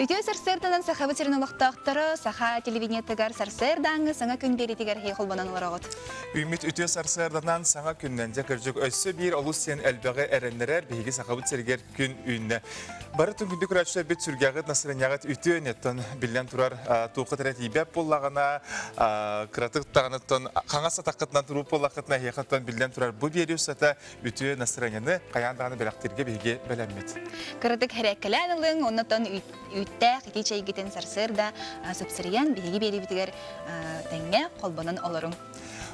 Үтүө сарсыарданан Сахабыт сирин олохтоохторо саха телевидениетыгар сарсыардааҥҥы саҥа күн биэриитигэр эһиги холбонон олороҕут. Үүммүт үтүө сарсыарданан саҥа күннэн дьэ кырдьык өссө биир олус сиэн элбэҕи эрэннэрэр биһиги Сахабыт сиригэр күн үүннэ. Бары түҥ күндү көрөөччүлэрбит сүргэҕит, настырыанньаҕыт үтүө неттон биллэн турар туохха эрэ тиийбэт буоллаҕына кыратык даҕаныттан хаҥас атаххытынан туруп буоллаххытына эһиэхэттэн биллэн турар бу биэрии устата үтүө настырыанньаны хайаан даҕаны бэлэхтииргэ биһиги бэлэммит. Кыратык хэрээккэлээн ылыҥ, оннотон үүттээх итии чэйгитин сарсыарда сыпсырыйан биһиги биэриибитигэр тэҥҥэ холбонон олоруҥ.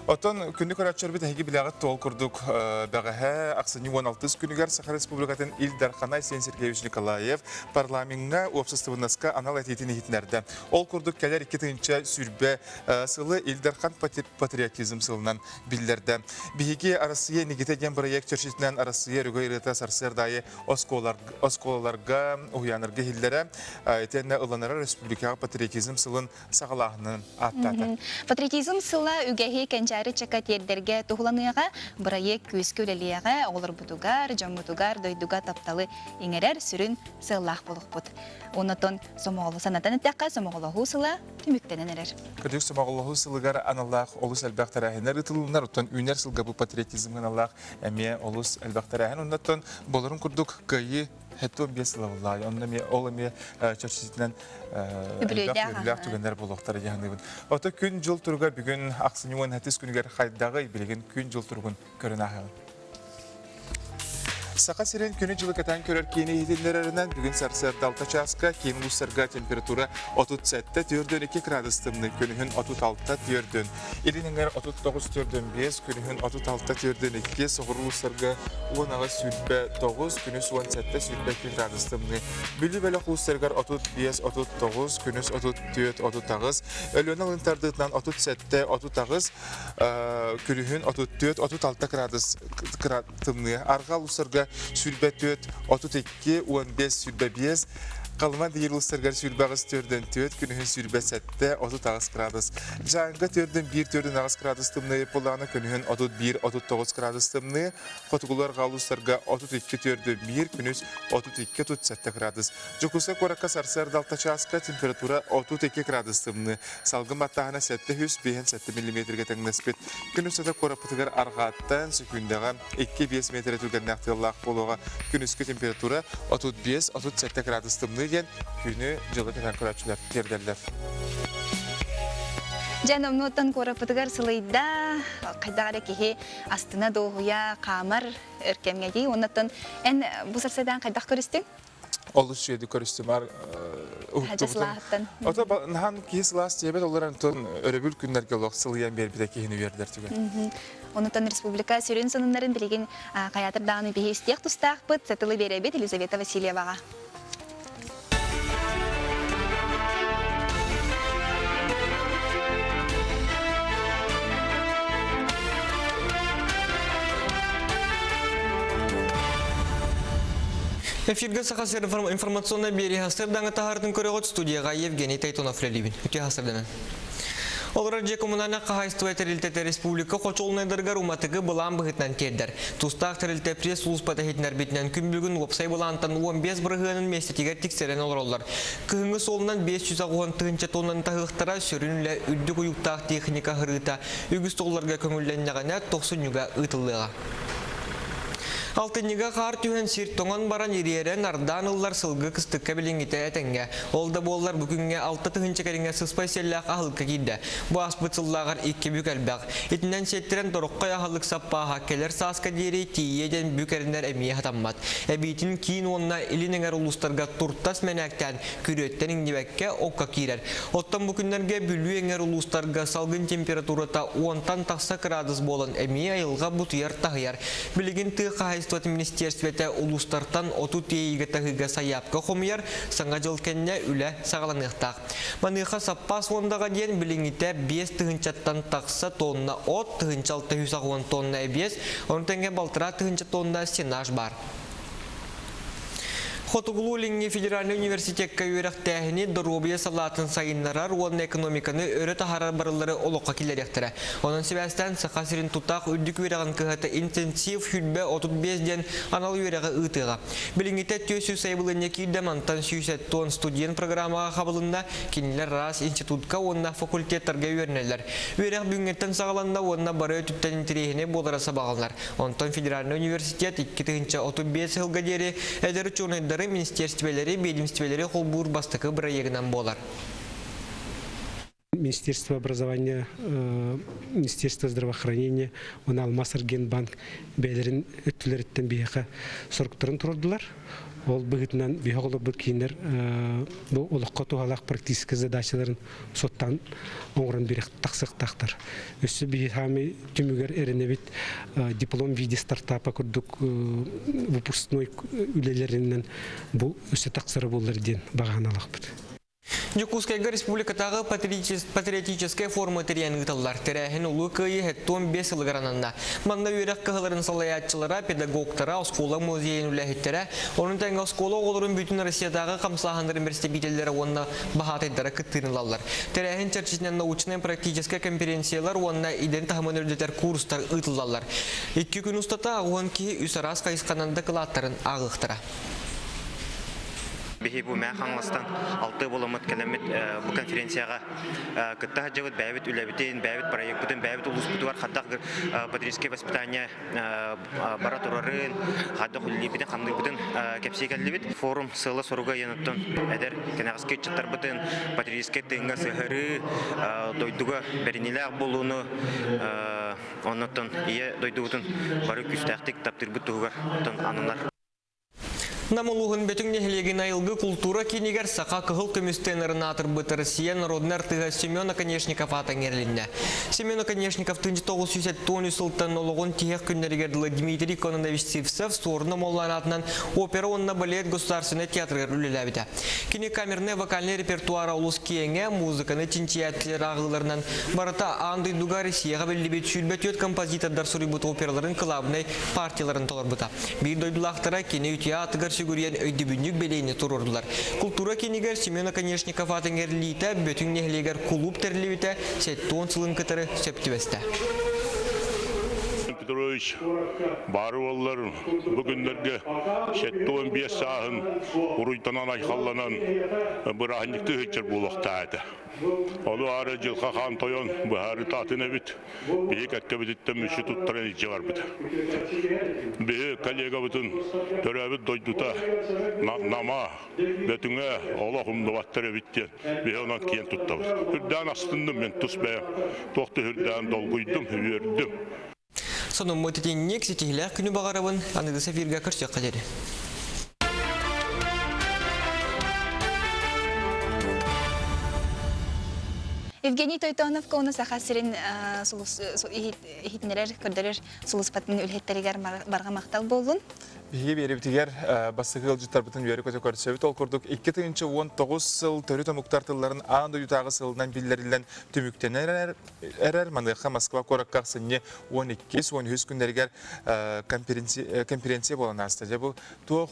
Оттон күндү көрөөччүлэрбит эһиги билэҕит туол курдук бэҕэһээ ахсынньы 16 күнүгэр Саха Республикатын Ил Дархана Айсен Сергеевич Николаев парламеҥҥа уопсастыбаннаска анал этиитин иһитиннэрдэ. Ол курдук кэлэр 2020 сылы Ил Дархан патриотизм сылынан биллэрдэ. Биһиги Арассыыйа инникитэ диэн бырайыак чэрчитинэн Арассыыйа өрөгөй ырыата сарсыарда аайы оскуолаларга, уһуйааннарга иһиллэрэ, итиэннэ ылланара республикаҕа патриотизм сылын саҕалааһынын ааттаата. Патриотизм сыла үгэһи кэнчээри чака тиэрдэргэ туһуланыаҕа, бырайыак күүскэ үлэлиэҕэ, оҕолорбутугар, дьоммутугар, дойдуга тапталы иҥэрэр сүрүн сыаллаах буолуохпут. Онотон сомоҕолу санатан эттэххэ, сомоҕолоһуу сыла түмүктэнэн эрэр. Кырдьык сомоҕолоһуу сылыгар аналлаах олус элбэх тэрээһиннэр ыытылыннар, оттон үүнэр сылга бу патриотизмҥа аналлаах эмиэ олус элбэх тэрээһин. Оннуттан буоларын курдук кыайыы 75 сыла буоллаҕа. Онно эмиэ ол эмиэ чэрчитинэн элбэх үөрүүлээх түгэннэр буолуохтара дии саныыбын. Ото күн-дьыл туруга бүгүн ахсынньы 18 күнүгэр хайдаҕый билигин күн-дьыл туругун көрөн ааһыаҕын. Саха сирин күнү-дьылы кэтээн көрөр киини иһитиннэрэринэн бүгүн сарсыарда 6 чааска киин улуустарга температура 37-42 градус тымныы, күнүһүн 36-4, илин эҥэр 39-45, күнүһүн 36-42, соҕуруу улуустарга 18-29, күнүс 17-22 градус тымныы. Бүлүү бөлөх улуустарыгар 35-39, күнүс 34-38, Өлүөнэ алын тардыытынан 37-38, күнүһүн 34-36 градус тымныы. Арҕаа улуустарга 24, 32, 15, 25, Халыма диир улуустарыгар 28 төрдөн 4, күнүһүн 27, 38 градус. Дьааҥыга төрдөн 1 төрдөн 8 градус тымныы буоллаҕына күнүһүн 31, 39 градус тымныы. Хотугулар арҕаа улуустарга 32 төрдөн 1, күнүс 32, 37 градус. Дьокуускай куоракка сарсыарда 6 чааска температура 32 градус тымныы. Салгын баттааһына 757 миллиметргэ тэҥнэспит. Күн устата куораппытыгар арҕааттан сөкүүндэҕэ 2-5 метрэ түргэннээх тыаллаах буолуоҕа. Күнүскү температура 35-37 градус тымныы диэн күнү-дьылы кэтэн көрөөччүлэр тиэрдэллэр. Дьэ, номнуоттан куораппытыгар сылыйда, хайдах эрэ киһи астына дуоһуйа хаамар өр кэмҥэ дии. Оннуттан эн бу сарсыардаан хайдах көрүстүҥ? Олус үчүгэйдик көрүстүм ар уһуктубутум. Ото наһан киһи сылаас диэбэт олор онтон өрөбүл күннэргэ олох сылыйан биэрбитэ киһини үөрдэр түгэн. Онутан республика сүрүн сонуннарын билигин хайаатар даҕаны биһи истиэх тустаахпыт. Сатылы биэрэбит Елизавета Васильеваҕа. Эфиргэ Саха сир информационнай биэрии сардаҥа таһаартын көрөҕүт студияға Евгений Тайтонов үлэлиибин. Үтүө сарданан. Олорор дьиэ коммунальнай хаһаайыстыба тэрилтэтэ республика хочуолунайдарыгар уматыгы былаан быһыытынан тиэрдэр. Тустаах тэрилтэ пресс-сулууспата иһитиннэрбитинэн күн бүгүн уопсай былаантан 15 бырыһыанын миэстэтигэр тиксэрэн олороллор. Кыһыҥҥы суолунан 560 тыһыынча тоннаны таһыахтара, сүрүн үлэ үрдүк уйуктаах техника аһырыыта үгүс долларга көҥүллэннэҕинэ тохсунньуга ыытыллыаҕа. Алтынньыга хаар түһэн сир тоҥон баран ириэрэн ардаан ыллар сылгы кыстыкка билиҥҥитэ этэҥҥэ. Ол да буоллар бу күҥҥэ 6000 кэриҥэ сыспай сиэллээх аһылыкка киирдэ. Бу ааспыт сыллааҕар икки бүк элбэх. Итинэн сиэттэрэн тороххой аһылык саппааһа кэлэр сааска диэри тиийиэ диэн бүк эрэнэр эмиэ сатаммат. Эбиитин киин уонна илин эҥэр улуустарга туртас мэнээктээн күрүөттэн иҥнибэккэ окко киирэр. Оттон бу күннэргэ Бүлүү эҥэр улуустарга салгын температурата уонтан тахса кыраадыс буолан эмиэ айылҕа бутуйар-таһыйар. Билигин тыа хаһаайыстыбатын министиэрстибэтэ улуустартан оту тиэйиигэ таһыыга сайаапка хомуйар, саҥа дьыл кэннэ үлэ саҕаланыахтаах. Маныаха саппаас фондаҕа диэн билиҥҥитэ 5 тыһыынчаттан тахса тонна от, 1680 тонна эбиэс, ону тэҥэ балтараа тыһыынча тонна сенаж баар. Хотугулуу-Илиҥҥи федеральнай университекка үөрэхтээһини доруобуйа салаатын сайыннарар уонна экономиканы өрө таһаарар барыллары олоххо киллэриэхтэрэ. Онон сибээстээн Саха сирин тутаах үрдүк үөрэҕин кыһата интенсив 35 диэн анал үөрэҕи ыытыаҕа. Билиҥҥитэ 400 сайабылыанньа киирдэ, мантан 170 студент программаҕа хабылынна, кинилэр араас институтка уонна факультеттарга үөрэнэллэр. Үөрэх бүгүҥҥэттэн саҕаланна уонна бары өттүттэн интэриэһинэй буолара сабаҕаланар. Онтон федеральнай университет 2035 сылга диэри эдэр учуонайдары, министерствэлэри, биэдимистибэлэри холбуур бастакы бырайыагынан буолар. Министерство образования, Министерство здравоохранения уонна Алмаз-Аргенбанк бэйэлэрин өттүлэриттэн биһиэхэ соруктарын туруордулар. Ол быһыытынан биһиги олорбут кииннэр бу олоххо туһалаах практическай задачаларын суоттаан оҥорон биэрэх тахсыахтаахтар. Өссө биһи хаамый түмүгэр эрэнэбит диплом в виде стартапа курдук выпускной үлэлэринэн бу өссө тахсара буоллар диэн баҕа санаалаахпыт. Дьокуускайга республикатааҕы патриотическай форуму тэрийэн ыыталлар. Тэрээһин Улуу Кыайыы 75 сылыгар ананна. Манна үөрэх кыһаларын салайааччылара, педагогтара, оскуола музейын үлэһиттэрэ, ону тэҥэ оскуола оҕолорун бүтүн Россиятааҕы хамсааһыннарын бэрэстэбиитэллэрэ уонна баһаатайдара кыттыыны ылаллар. Тэрээһин чэрчитинэн научнай-практическай конференциялар уонна идэни таһымын үрдэтэр курстар ыытыллаллар. Икки күн устата 10 киһи үс араас хайысханан дакылааттарын ааҕыахтара. Биһи бу Мээ Хаҥаластан алты буоламмыт кэлэммит бу конференцияҕа кытта сылдьабыт бэйэбит үлэбитин, бэйэбит проекпытын, бэйэбит улууспутугар хайдах патриотическое воспитание бара турарын, хайдах үлэлиирбитин-хамныырбытын кэпсии кэллибит. Форум сыала-соруга ыйаныттан эдэр кэнэҕэски ыччаттарбытын патриотическай тыыҥҥа сыһарыы, дойдуга бэриниилээх буолууну, оннуттан ийэ дойдубутун бары күүстээхтик таптыырбыт туһугар ананар. Нам улууһун Бөтүҥ нэһилиэгин айылгы култуура киинигэр саха кыһыл көмүс тенорын аатырбыт Россия народнай артыыһа Семен Оконешников аата иҥэрилиннэ. Семен Оконешников 1973 сылтан олоҕун тиһэх күннэригэр дылы Дмитрий Кононович Сивцев Суорун Омоллоон аатынан опера уонна балет государственнай театрыгар үлэлээбитэ. Кини камернай вокальнай репертуара олус киэҥэ, музыканы чинчийээччилэр ааҕыыларынан барыта аан дойдуга Россияҕа биллибит 24 композитордар суруйбут операларын кылаабынай партияларын толорбута. Биир дойдулаахтара кини үтүө аатыгар сүгүрүйэн өйдөбүнньүк бэлиэни туруордулар. Култуура киинигэр Семен Оконешников аатын иҥэриллиитэ Бөтүҥ нэһилиэгэр кулууп тэриллибитэ 70 сылын кытары сөп түбэстэ. Петрович баары буоллар бу күннэргэ 75 сааһын уруйданан айхалланан бырааһынньыктыы сылдьар буолуохтаах этэ. Ону аары Дьылха хаан тойон быһаарыыта атын эбит. Биһи кэккэбититтэн мүччү туттаран илдьэ барбыта. Биһи коллегабытын төрөөбүт дойдута Нама, Бөтүҥэ олох умнубаттар эбит диэн биһи онон киэн туттабыт. Үрдээн астынным мен тус бэйэм. Туох да үрдээн долгуйдум, үөрдүм. Сонуммут итинник ситиһилээх күнү баҕарабын. Аныгыс эфиргэ көрсүөххэ диэри. Евгений Тойтоновка уонна Саха сирин иһитиннэрэр, көрдөрөр сулууспатын үлэһиттэригэр барҕа махтал буоллун. Биһиги биэрибитигэр бастакы ыалдьыттарбытын үөрэ-көтө көрсөбүт. Ол курдук 2019 сыл төрүт омуктар тылларын аан дойдутааҕы сылынан биллэриллэн түмүктэнэр эрэр. Маныаха Москва куоракка ахсынньы 12-13 күннэригэр конференция буолан ааста. Дьэ бу туох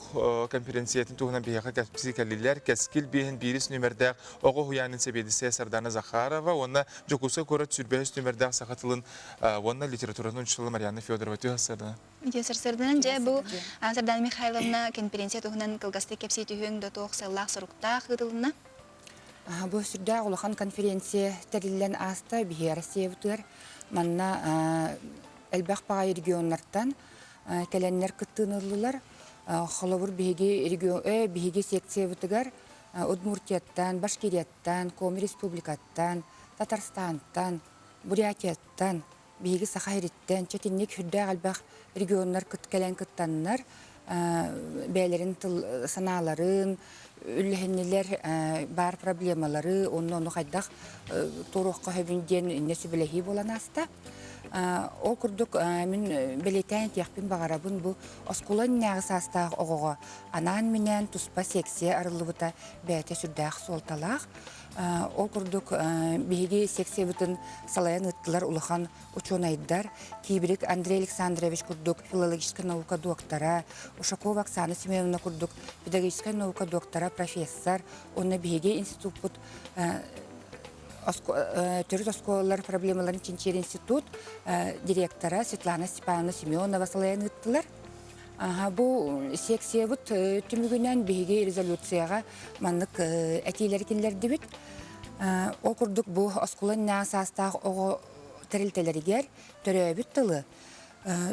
конференциятын туһунан биһиэхэ кэпсии кэллилэр. Кэскил биэһин биирис нүмердээх оҕо уһуйаанын сэбиэдиссэйэ Сардана Захарова уонна Дьокуускай куорат 25 нүмердээх саха тылын уонна литературатын учуутала Марианна Федорова түһэ сырдана. Үтүө сарсыарданан дьэ бу Сардана Михайловна конференция туһунан кылгастык кэпсии түһүөҥ да туох сыаллаах-соруктаах ыытылынна? Бу сүрдээх улахан конференция тэриллэн ааста биһиги Россиябытыгар. Манна элбэх баҕайы регионнартан кэлэннэр кыттыыны ыллылар. Холобур, биһиги регион, биһиги секциябытыгар Удмуртияттан, Башкирияттан, Коми Республикаттан, Татарстантан, Бурятияттан, биһиги Саха сириттэн, чэтинник сүрдээх элбэх регионнар кэлэн кыттаннар, бэйэлэрин тыл санааларын үллэһиннилэр, баар проблемалары, онно ону хайдах туруохха сөбүн диэн иннэ сүбэлэһии буолан ааста. Ол курдук мин бэлиэтээн этиэхпин баҕарабын бу оскуола иннинээҕи саастаах оҕоҕо анаан-минээн туспа секция арыллыбыта бэйэтэ сүрдээх суолталаах. Ол курдук биһиги секциябытын салайан ыыттылар улахан учуонайдар Кибрик Андрей Александрович курдук филологическай наука доктора, Ушакова Оксана Семеновна курдук педагогическай наука доктора, профессор, уонна биһиги институппут төрүт оскуолалар проблемаларын чинчийэр институт директора Светлана Степановна Семенова салайан ыыттылар. Бу секциябыт түмүгүнэн биһиги резолюцияҕа маннык этиилэри киллэрдибит. Ол курдук бу оскуола иннинээҕи саастаах оҕо тэрилтэлэригэр төрөөбүт тылы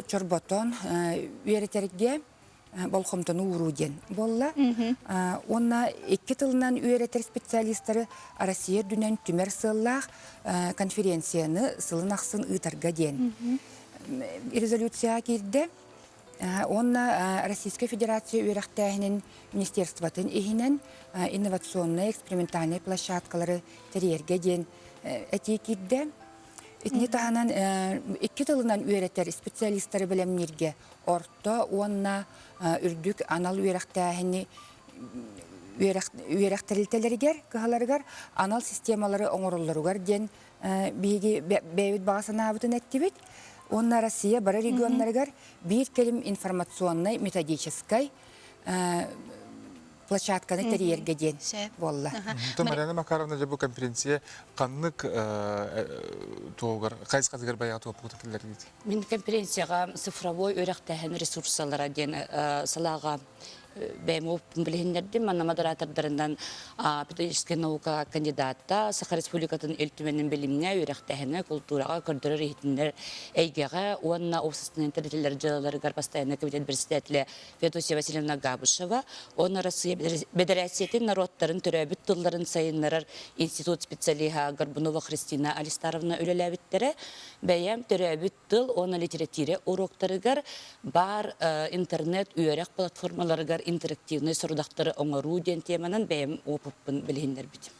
чорботон үөрэтэргэ болҕомтону ууруу диэн буолла. Уонна икки тылынан үөрэтэр специалистары Россия үрдүнэн түмэр сыаллаах конференцияны сылын ахсын ыытарга диэн резолюцияҕа киирдэ. Уонна Российскай Федерация үөрэхтээһинин министерствотын иһинэн инновационнай экспериментальнай площадкалары тэрийэргэ диэн этии киирдэ. Итини таһынан икки тылынан үөрэтэр специалистары бэлэмнииргэ орто уонна үрдүк анал үөрэхтээһини үөрэх тэрилтэлэригэр, кыһаларыгар анал системалары оҥороллоругар диэн биһиги бэйэбит баҕа санаабытын эттибит. Уонна Россия бары регионнарыгар биир кэлим информационнай методическай площадканы тэрийэргэ диэн буолла. Марьяна Макаровна дьэ бу конференция ханнык туһугар хайысхатыгар баягы туоппутун киллэрдигит? Мин конференцияҕа цифровой үөрэхтээһин ресурсалара диэн салааҕа бэйэм опытын билиһиннэрдим. Манна модератордарынан педагогическай наука кандидата, Саха Республикатын Ил Түмэнин билимҥэ, үөрэхтээһиҥҥэ, култуураҕа көрдөрөр иһитиннэр эйгэҕэ уонна уопсастыбаннай тэрилтэлэр дьыалаларыгар постояннай комитет председателэ Феодосия Васильевна Габышева уонна Россия Бэдэрээссийэтин норуоттарын төрөөбүт тылларын сайыннарар институт специалиһа Горбунова Христина Алистаровна үлэлээбиттэрэ. Бэйэм төрөөбүт тыл уонна литэрэтиирэ уруоктарыгар баар интернет үөрэх платформаларыгар интерактивнай сорудахтары оҥоруу диэн теманан бэйэм опыппын билиһиннэрбитим.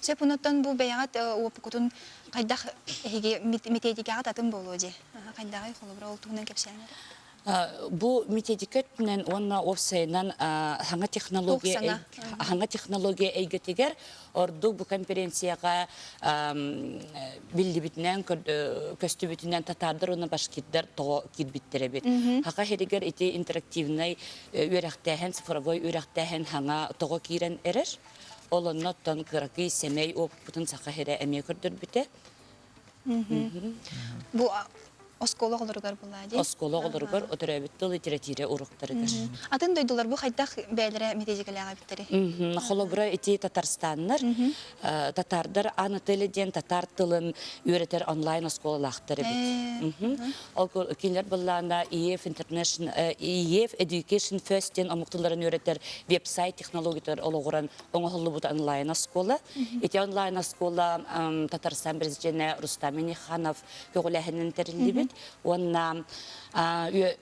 Сөп онуттан бу бэйэҕит уопукутун хайдах эһиги методикаҕыт атын буолуо дии? Хайдаҕый холобура ол туһунан кэпсээн эрэ. Бу методика өттүнэн уонна уопсайынан саҥа технология саҥа технология эйгэтигэр ордук бу конференцияҕа биллибитинэн көстүбүтүнэн татаардар уонна башкирдар тоҕо киирбиттэр эбит. Хаха сиригэр ити интерактивнай үөрэхтээһин, цифровой үөрэхтээһин хаҥа тоҕо киирэн эрэр. Ол оннуттан кыракый сэмэй опыппытын саха сирэ эмиэ көрдөрбүтэ. Бу оскуола оҕолоругар буолаа дии? Оскуола оҕолоругар төрөөбүт тыл литература уруоктарыгар. Атын дойдулар бу хайдах бэйэлэрэ методикалаах эбиттэрий? Холобура ити Татарстаннар, татардар Анатолий диэн татар тылын үөрэтэр онлайн оскуолалаахтар эбит. Ол кинилэр быллаана EF International EF Education First диэн омук тылларын үөрэтэр веб-сайт технологиятыгар олоҕуран оҥоһуллубут онлайн-оскуола. Ити онлайн-оскуола Татарстан президенэ Рустам Минниханов көҕүлээһинин тэриллибит уонна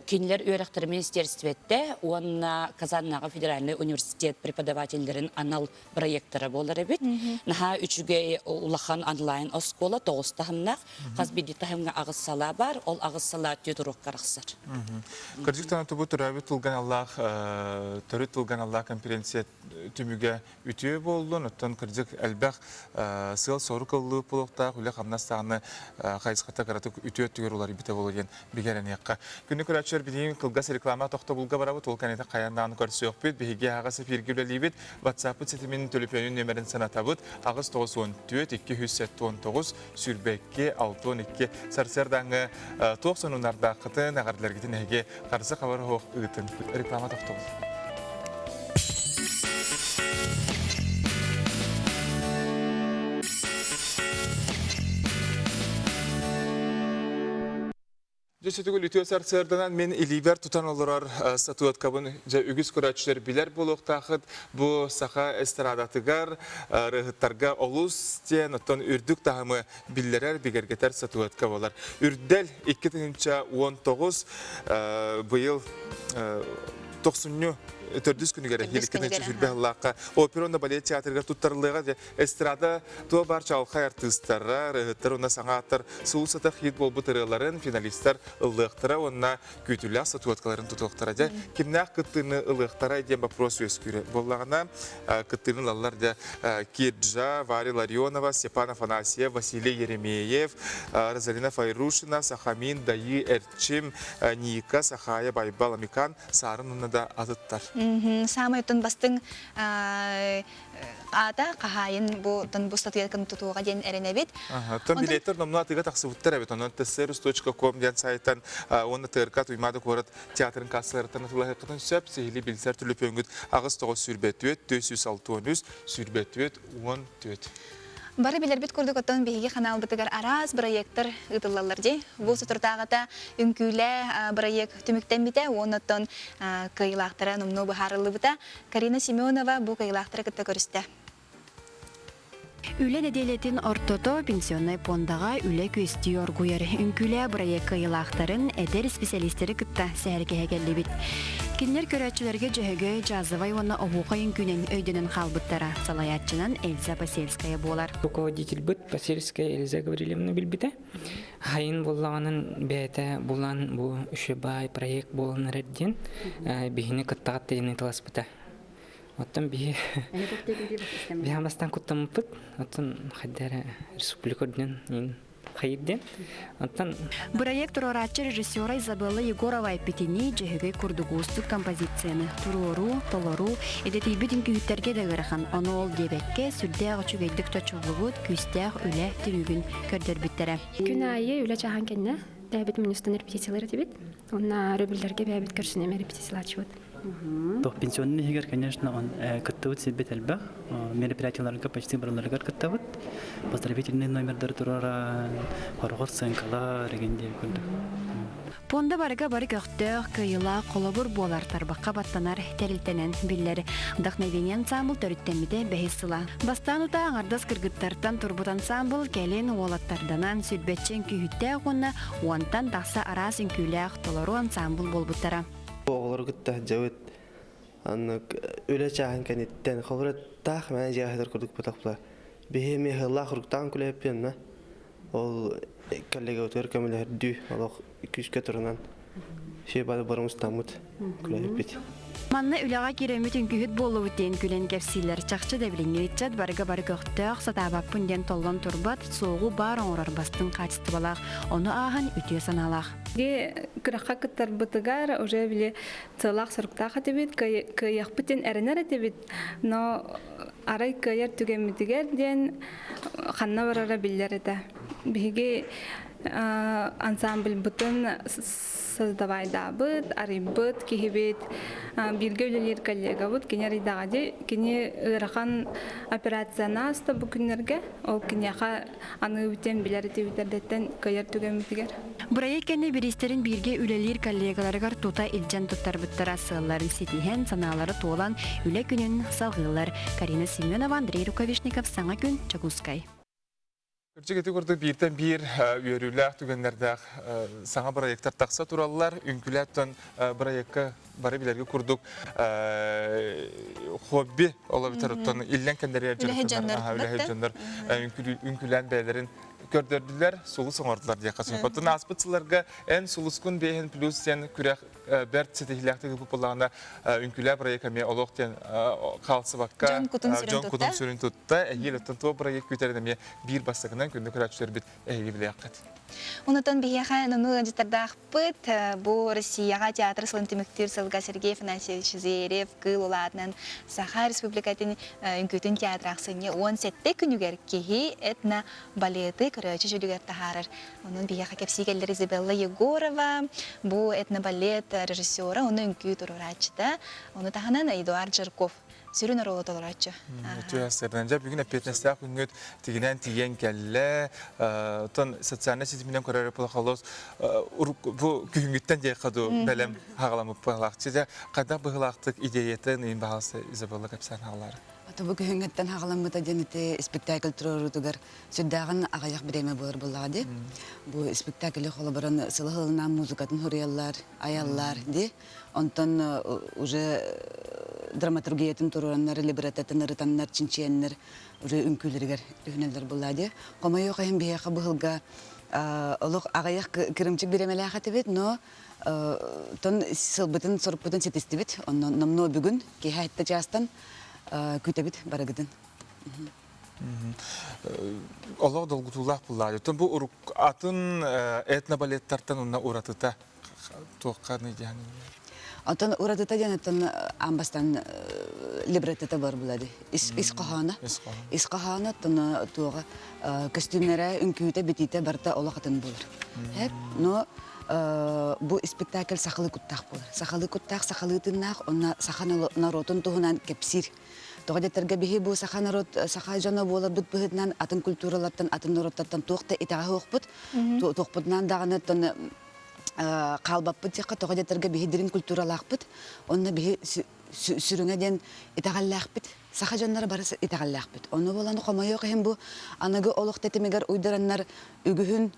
кинилэр үөрэхтэрин министиэристибэтэ уонна Казаннааҕы федеральнай университет преподавателлэрин анал проектора буолар эбит. Наһаа үчүгэй улахан онлайн-оскуола тоҕус таһымнаах. Хас биирдии таһымҥа аҕыс салаа баар, ол аҕыс салаа түөрт уруокка арахсар. Кырдьык тонотубут төрөөбүт тылган аллаах төрүт тылган аллаах конференция түмүгэ үтүө буоллун, оттон кырдьык элбэх сыал-сорук ыллыы буолуохтаах, үлэ-хамнас даҕаны хайысхата кыратык үтүө өттүгэр уларыйбыта буолуо диэн бигэрэниэххэ. Күнү көрөөччүлэр билигин кылгас реклама тохтобулга барабыт, ол кэнниттэн хайаан даҕаны көрсүөхпүт. Биһиги аһаҕас эфиргэ үлэлиибит. WhatsApp-пыт ситимин төлөпүөнүн нүөмэрин санатабыт. 894 279 22 62 сарсыардааҥҥы туох сонуннардааххытын, эҕэрдэлэргитин эһиги Харса хабар оһох ыытын. Реклама тохтобул. Дьэ сүтүгүл үтүө сарсыарданан мин илиибэр тутан олорор статуэткабын дьэ үгүс көрөөччүлэр билэр буолуохтаахыт. Бу саха эстрадатыгар ырыаһыттарга олус диэн оттон үрдүк таһымы биллэрэр, бигэргэтэр статуэтка буолар. Үрдэл 2019 быйыл тохсунньу Төрдүс күнүгэр эһиил 2 сыллаахха опера уонна балет театрыгар туттарыллыаҕа эстрада туо бар чаҕылхай артыыстара, ырыаһыттар уонна саҥа ааттар сыл-сата хит буолбут ырыаларын финалистар ыллыахтара уонна күүтүүлээх статуэткаларын тутуохтара. Дьэ, кимнээх кыттыыны ылыахтара диэн вопрос үөскүүрэ буоллаҕына, кыттыыны ылаллар дьэ Кирджа, Варя Ларионова, Степан Афанасьев, Василий Еремеев, Розалина Файрушина, Сахамин, Дайыы Эрчим, Ника, Сахая Байбал, Амикан, Саарын уонна да атыттар. Саамай оттон бастыҥ аата хаһаайын бу тон бу статуятканы тутууга диэн эрэнэбит. Тон билеттер номнуо атыыга тахсыбыттар эбит. Онон tserus.com диэн сайтан уонна ТРК Туймаада куорат театрын кассаларыттан атыылаһыаххытын сөп. Сиһилии билсэр түлүпүөҥҥүт 8 9 24 463 24 14. Бары билэрбит курдук оттон биһиги ханаалбытыгар араас бырайыактар ыытыллаллар дии. Бу соторутааҕыта үҥкүүлээ бырайыак түмүктэммитэ уонна оттон кыайыылаахтара номнуо быһаарыллыбыта. Карина Семенова бу кыайыылаахтары кытта көрүстэ. Үлэ нэдиэлэтин ортото пенсионнай пуондаҕа үлэ күөстүү оргуйар. Үҥкүүлээ бырайыак кыайыылаахтарын эдэр исписэлиистэри кытта сэһэргэһэ кэллибит. Кинилэр көрөөччүлэргэ дьөһөгөй, джазовай уонна оһуохай үҥкүүнэн өйдөнөн хаалбыттара. Салайааччынан Эльза Посельская буолар. Руководительбыт Посельская Эльза Гаврильевна билбитэ. Хайын буоллаҕынан бэйэтэ булан бу үчүгэй проект буолан эрэр диэн биһини кыттаҕат диэн таласпыта. Оттон биһи биһи бастаан куттаммыппыт. Оттон хайда эрэ республика үрдүнэн хайыр диэн. Оттон Бырайыак туруорааччы режиссера Изабелла Егорова эппитинии, дьөһөгөй курдук уустук композицияны туруоруу, толоруу идэтийбит үҥкүүһүттэргэ да ыарахан. Ону ол диэбэккэ, сүрдээх үчүгэйдик чочуллубут, күүстээх үлэ түмүгүн көрдөрбүттэрэ. Күн аайы үлэ чааһын кэннэ бэйэбит мунньустан репетициялар этибит. Уонна өрөбүллэргэ бэйэбит көрсүнэм репетициялааччыбыт. Пенсионный иһигэр, конечно, он кыттыбыт сирбит элбэх. Мероприятияларга почти барыларыгар кыттабыт. Поздравительный номердары турара, хорҕор сценкалар, деген диэн курдук. Пуонда барыга бары көхтөөх, кыайыылаах холобур буолар тарбахха баттанар тэрилтэнэн биллэр. Вдохновение ансаамбыл төрүттэммитэ бэһис сыла. Бастаан утаа аҥардас кыргыттартан турбут ансаамбыл кэлин уолаттарданан сүрбэччэ үҥкүүһүттээх уонна уонтан тахса араас үҥкүүлээх толору ансаамбыл буолбуттара. Оҕолору кытта сылдьабыт. Аннык үлэ чааһын кэнниттэн холобура таах мээнэ дьиэҕэ сытар курдук буолтахпына биһи эмиэ ыһыллаах уруктаан күлэһиппин онно ол коллегабытыгар көмөлөһөрдүү олох күүскэ турунан все бары барымыстаммыт күлэһиппит. Манна үлэҕэ киирэммит үҥкүүһүт буоллубут диэн күлэн кэпсииллэр. Чахчы да билиҥҥи ыччат барыга бары көхтөөх, сатаабаппын диэн толлон турбат, суоҕу баар оҥорор бастыҥ хаачыстыбалаах, ону ааһан үтүө санаалаах. Күрэххэ кыттарбытыгар уже били сыалаах-соруктаах этибит, кыайыахпыт диэн эрэнэр этибит, но арай кыайар түгэммитигэр диэн ханна барара биллэр этэ. Биһиги ансамбльбытын создавайдаабыт, арыйбыт киһибит, бииргэ үлэлиир коллегабыт, кини арыйдаҕа дии, кини ыарахан операцияны ааста бу күннэргэ, ол киниэхэ аныыбыт диэн билэр этибит эрдэттэн кыайар түгэммитигэр. Бырайыак кэннэ бириистэрин бииргэ үлэлиир коллегаларыгар тута илдьэн туттарбыттара сыалларын ситиһэн, санаалара туолан, үлэ күнүн салҕыыллар. Карина Семенова, Андрей Рукавишников, Саҥа күн, Дьокуускай. Кырдьык ити курдук бииртэн биир үөрүүлээх түгэннэрдээх саҥа бырайыактар тахса тураллар. Үҥкүүлээттэн бырайыакка бары билэргэ курдук хобби ол эбэтэр оттон иллэҥ кэмнэригэр дьарыктанар үлэһит дьоннор үҥкүүлээн бэйэлэрин көрдөрдүлэр, сулус оҥордулар диэххэ сөп. Оттон ааспыт сылларга эн сулускун биэһин плюс диэн күрэх бэрт ситиһиилээхтик ыыппыт буоллаҕына үҥкүүлээ бырайыак эмиэ олох диэн хаалсыбакка дьон кутун сүрүн тутта эһиил оттон туох бырайыак күүтэрин эмиэ биир бастакынан күндү көрөөччүлэрбит эһиги билиэххит. Онутан биһиэхэ номнуо ыалдьыттардаахпыт. Бу Россияҕа театр сылын түмүктүүр сылга Сергей Афанасьевич Зверев кыыл улаатынан Саха Республикатын үҥкүүтүн театра ахсынньы 17 күнүгэр киһи этно-балеты көрөөччү дьүлүгэр таһаарар. Онон биһиэхэ кэпсии кэллэр Изабелла Егорова, бу этнобалет режиссера, ону үҥкүү туруорааччыта, ону таһынан Эдуард Жирков сүрүн оруолу толорооччу. Үтүө сырынан. Дьэ, бүгүн эппиэтинэстээх күҥҥүт тигинэн тиийэн кэллэ. Оттон социальнай ситиминэн көрөр холос бу күһүҥҥүттэн диэххэ дуу бэлэм хаҕаламмыт быһылаах. Дьэ, хайдах быһылаахтык идеятын иин баһаалыста Изабелла кэпсээн хаалаары. Бу күһүҥҥүттэн хаҕаламмыта диэн ити спектакль туруоруутугар сүрдээҕин аҕыйах бириэмэ буолар буоллаҕа дии. Бу спектаклы холобурун сылы-сылынан музыкатын суруйаллар, айаллар дии. Онтон уже драматургиятын туруораннар, либреттатын ырытаннар, чинчийэннэр уже үҥкүүлэригэр түһүнэллэр буоллаҕа дии. Хомойуох иһин биһиэхэ быһылга олох аҕыйах кырымчык бириэмэлээх этибит, но тон сылбытын сорукпутун ситистибит. Онно номнуо бүгүн киэһэ сэттэ чаастан күүтэбит барыгытын. Олох долгутуулаах буллаары. Бу урук атын этнобалеттартан уонна уратыта туохха диэн? Оттон уратыта диэн оттон аан бастаан либреттета бар булады. Ис ис хоһооно. Ис хоһооно оттон туоҕа көстүүмнэрэ, үҥкүүтэ, битиитэ барыта олох атын буолар. Хэп, но бу спектакль сахалыы куттаах буолар. Сахалыы куттаах, сахалыы тыыннаах, онно саха норуотун туһунан кэпсиир. Тоҕо диэтэргэ биһи бу саха народ, саха дьоно буоларбыт быһыытынан атын культуралартан, атын норуоттартан туох да итэҕэһэ суохпут. Туохпутунан даҕаны оттон хаалбаппыт диэххэ, тоҕо диэтэргэ биһи дириҥ культуралаахпыт. Онно биһи сүрүҥэ диэн итэҕэллээхпит. Саха дьонноро бары итэҕэллээхпит. Ону буолан хомойуох иһин бу аныгы олох тэтимигэр уйдараннар үгүһүн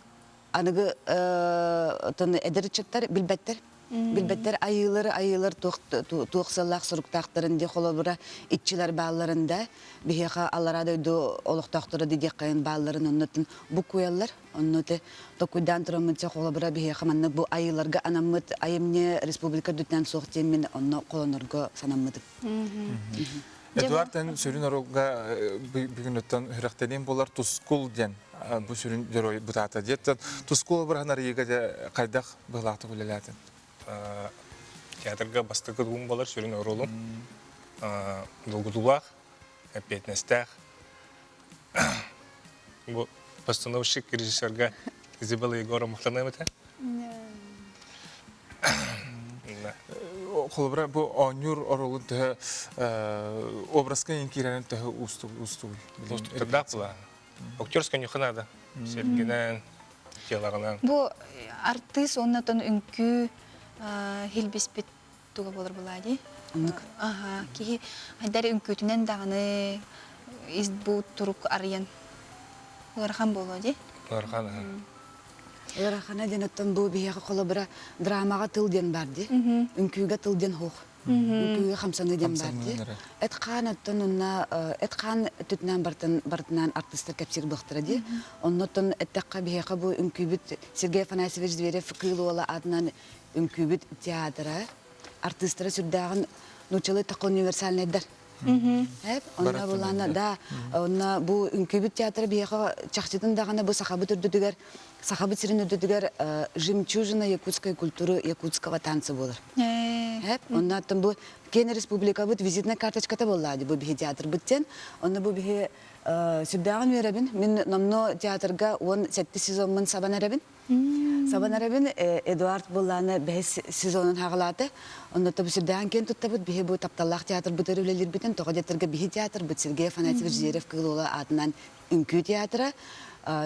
аныгы эдэр ыччаттар билбэттэр. Билбэттэр айыылары айыылар туох туох сыаллаах суруктаахтарын дии холобура иччилэр баалларын да биһиэхэ аллараа дойду олохтоохторо диэххэйин баалларын оннотун буккуйаллар. Онно те токуйдаан тураммыт холобура биһиэхэ маннык бу айыыларга анаммыт айымньы республика үрдүнэн суох диэн мин онно холонорго санаммытым. Эдуард эн сүрүн оруолга бүгүн оттон сүрэхтэниим буолар Тускул диэн бу сүрүн герой бытаата диэттэн Тускул обраһын арыйыыга дьэ хайдах быһыылаахтык үлэлээтин? Театрга бастакы тугум буолар сүрүн оруолум. Долгутуулаах, эппиэтинэстээх. Бу постановщик режиссерга Изабелла Егоровна махтаныам этэ. Холобура, бу оонньуур оруолун төһө образка иҥ киирэрин төһө уустук уустугуй? Уустуктардаах була. Актерская нюха надо. Сэргинэн, телаҕынан. Бу артыыс уонна тон үҥкүү хилбиспит туга буолар булаа дии. Оннук. Аха, киһи айдар үҥкүүтүнэн даҕаны ис бу турук арыйан ыарахан буолуо дии. Ыарахан, аха. Ыарахана диэн оттон бу биһиэхэ холобура драмаҕа тыл диэн баар дии. Үҥкүүгэ тыл диэн суох. Үҥкүүгэ хамсаныы диэн баар дии. Эт-хаан оттон онно эт-хаан өттүтүнэн бартын барытынан артыыстар кэпсиир буолуохтара дии. Оннуттан эттэххэ биһиэхэ бу үҥкүүбүт Сергей Афанасьевич Зверев Кыыл Уола аатынан үҥкүүбүт театра артыыстара сүрдээҕин нууччалыы эттэххэ универсальнайдар. Эп, онно булаана да, онно бу үҥкүүбүт театра биһиэхэ чахчытын даҕаны бу сахабыт үрдүтүгэр, сахабыт сирин үрдүтүгэр жемчужина якутской культуры якутского танца буолар. Эп, онно оттон бу киэн республикабыт визитная карточката буоллаа бу биһи театрбыт диэн. Онно бу биһи сүрдээҕин үөрэбин. Мин номно театрга 17 сезоммун сабан эрэбин. Сабан эрэбин Эдуард Буллааны бэһис сезонун хаҕалаата. Онно бу сүрдээҕин киэн туттабыт. Биһи бу тапталлаах театрбытыгар үлэлиирбитин, тоҕо диэтэргэ биһи театрбыт Сергей Афанасьевич Зверев Кыыл Уола аатынан үҥкүү театра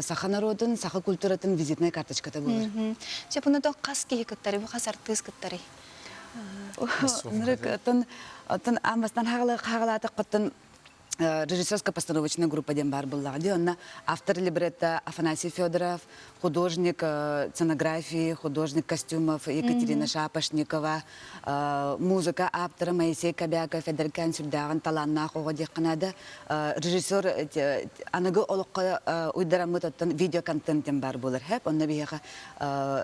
саха норуотун, саха культуратын визитнай карточката буолар. Сөп, онно хас киһи кыттарый, бу хас артыыс кыттарый? Нырык, оттон оттон аан бастаан хаҕалаатаххыттан режиссерско-постановочная группа диэн баар буоллаҕа дии. Онно автор либретто Афанасий Федоров, художник сценографии, художник костюмов Екатерина Шапошникова, музыка ааптара Моисей Кобяков эдэркээн сүрдээҕин талааннаах оҕо диэххэ наада. Режиссер аныгы олоххо уйдараммыт оттон видеоконтент диэн баар буолар. Онно биһиэхэ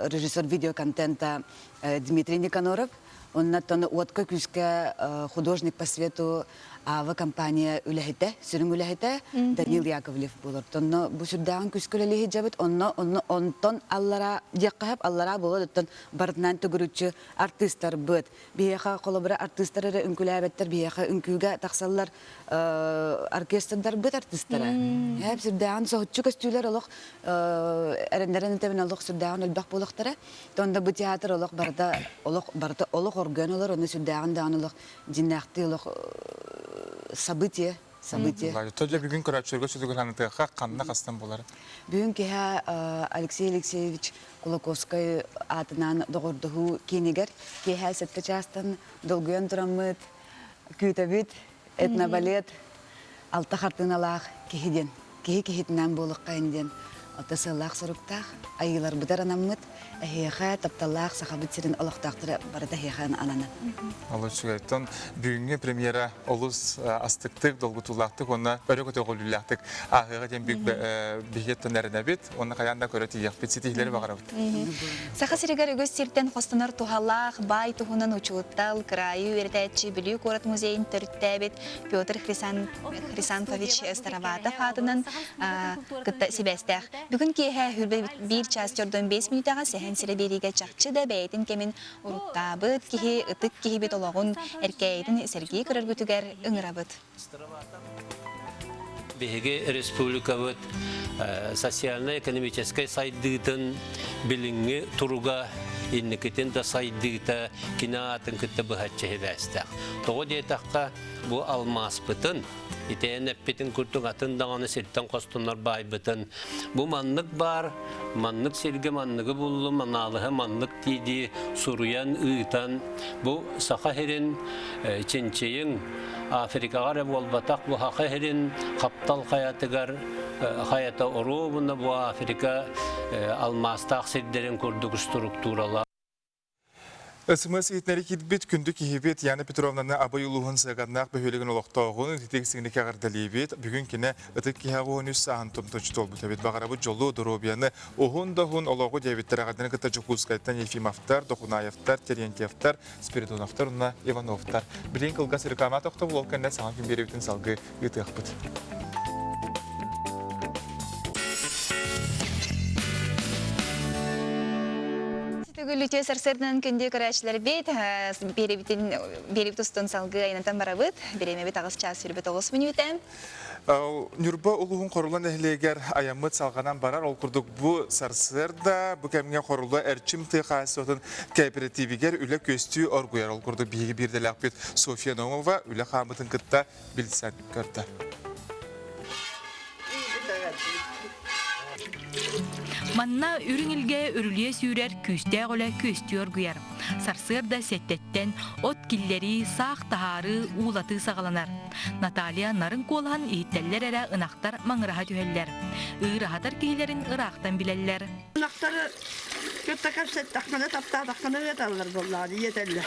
режиссер видеоконтента Дмитрий Никаноров, онно оттон уотка-күүскэ художник по свету Аава компания үлэһитэ, сүрүн үлэһитэ Данил Яковлев буолар. Онно бу сүрдээҕин күүскэ үлэлии сылдьабыт. Онно онно онтон аллараа диэххэ сөп, аллараа буолуо оттон барытынан төгүрүччү артыыстарбыт. Биһиэхэ холобура артыыстар эрэ үҥкүүлээбэттэр, биһиэхэ үҥкүүгэ тахсаллар оркестрдарбыт артыыстара. Эп сүрдээҕин соһуччу көстүүлэр олох эрэннэрэн этэбин олох сүрдээҕин элбэх буолуохтара. Онно бу театр олох барыта олох барыта олох оргуйан олор, онно сүрдээҕин даҕаны олох дьиннээхтии олох событие событие. Тоджа бүгүн көрөөччүлэргэ сүтүгүланытыахха ханна хастан булар? Бүгүн киһи Алексей Алексеевич Кулаковскай аатынан доҕордоһуу киинигэр киэһэ сэттэ чаастан долгуйан тураммыт күүтэбит этнобалет. Алта хартыыналаах киһи диэн, киһи киһитинэн буолуоххайын диэн алта сыаллаах-соруктаах, айыыларбытыгар анаммыт, эһиэхэ тапталлаах Сахабыт сирин олохтоохторо барыта эһиэхэ ананан. Олус үчүгэй. Оттон бүгүҥҥү премьера олус астыктык, долгутуулаахтык уонна өрө көтөҕүллүүлээхтик ааһыаҕа диэн биһиги эрэнэбит уонна хайаан да көрө тиийиэхпит, ситиһиилэри баҕарабыт. Саха сиригэр үгүс сиртэн хостонор туһалаах баай туһунан учуутал, кыраайы үөрэтээччи Бүлүү куорат музейын төрүттээбит Петр Хрисанфович Староватов аатынан кытта сибээстээх. Бүгүн киэһэ 21 час 45 мүнүүтэҕэ Сэһэн сирэ биэриигэ чахчы да бэйэтин кэмин уруттаабыт киһи, ытык киһибит олоҕун эркээйитин сэргии көрөргүтүгэр ыҥырабыт. Биһиги республикабыт социально-экономическай сайдыытын билиҥҥи туруга инникитин да сайдыыта кини аатын кытта быһаччы сибээстээх. Тоҕо диэтэххэ, бу алмааспытын, итэйэн эппитин курдук атын даҕаны сиртэн хостонор баайбытын бу маннык баар, маннык сиргэ манныгы буллум, анаалыһа маннык дии-дии суруйан, ыытан, бу Саха сирин чинчийиҥ Африкаҕа эрэ буолбатах, бу Саха сирин хаптал хайатыгар хайата оруобуна бу Африка алмаастаах сирдэрин курдук структуралаах. СМС иһитиннэри киирбит күндү киһибит Яна Петровнаны Абый улууһун Сыаганнаах бөһүөлэгин олохтооҕун ититик сиҥник эҕэрдэлиибит. Бүгүн кини ытык киһи 83 сааһын томточчу туолбут эбит. Баҕарабыт дьолу, доруобуйаны, уһун да уһун олоҕу диэбиттэр эҕэрдэни кытта Дьокуускайтан Ефимовтар, Дохунаевтар, Терентьевтар, Спиридоновтар уонна Ивановтар. Билигин кылгас реклама тохтобул, ол кэннэ саҥа күн биэрэбитин салгыы ыытыахпыт. Төгүл үтүө сарсыарданан күндү көрөөччүлэрбит, биэрэбитин биэрэбит устун салгыы айанатан барабыт. Бириэмэбит аҕыс чаас 29 мүнүүтэ. Ньурба улууһун Хорула нэһилиэгэр айаммыт салҕанан барар. Ол курдук бу сарсыарда бу кэмҥэ Хорула Эрчим тыа хаһаайыстыбатын кооперативигэр үлэ күөстүү оргуйар. Ол курдук биһиги биирдэлээхпит Софья Наумова үлэ хаамытын кытта билсэн көрдө. Манна үрүҥ илгэ үрүлүйэ сүүрэр күүстээх үлэ күөстүү оргуйар. Сарсыарда сэттэттэн от киллэрии, саах таһаарыы, уулатыы саҕаланар. Наталья нарын куолаһын иһиттэллэр эрэ ынахтар маҥыраһа түһэллэр. Ыыраһатар киһилэрин ыраахтан билэллэр. Ынахтары кытта кэпсэттэххинэ, таптаатаххына ыаталлар буоллаҕа ийэтэллэр.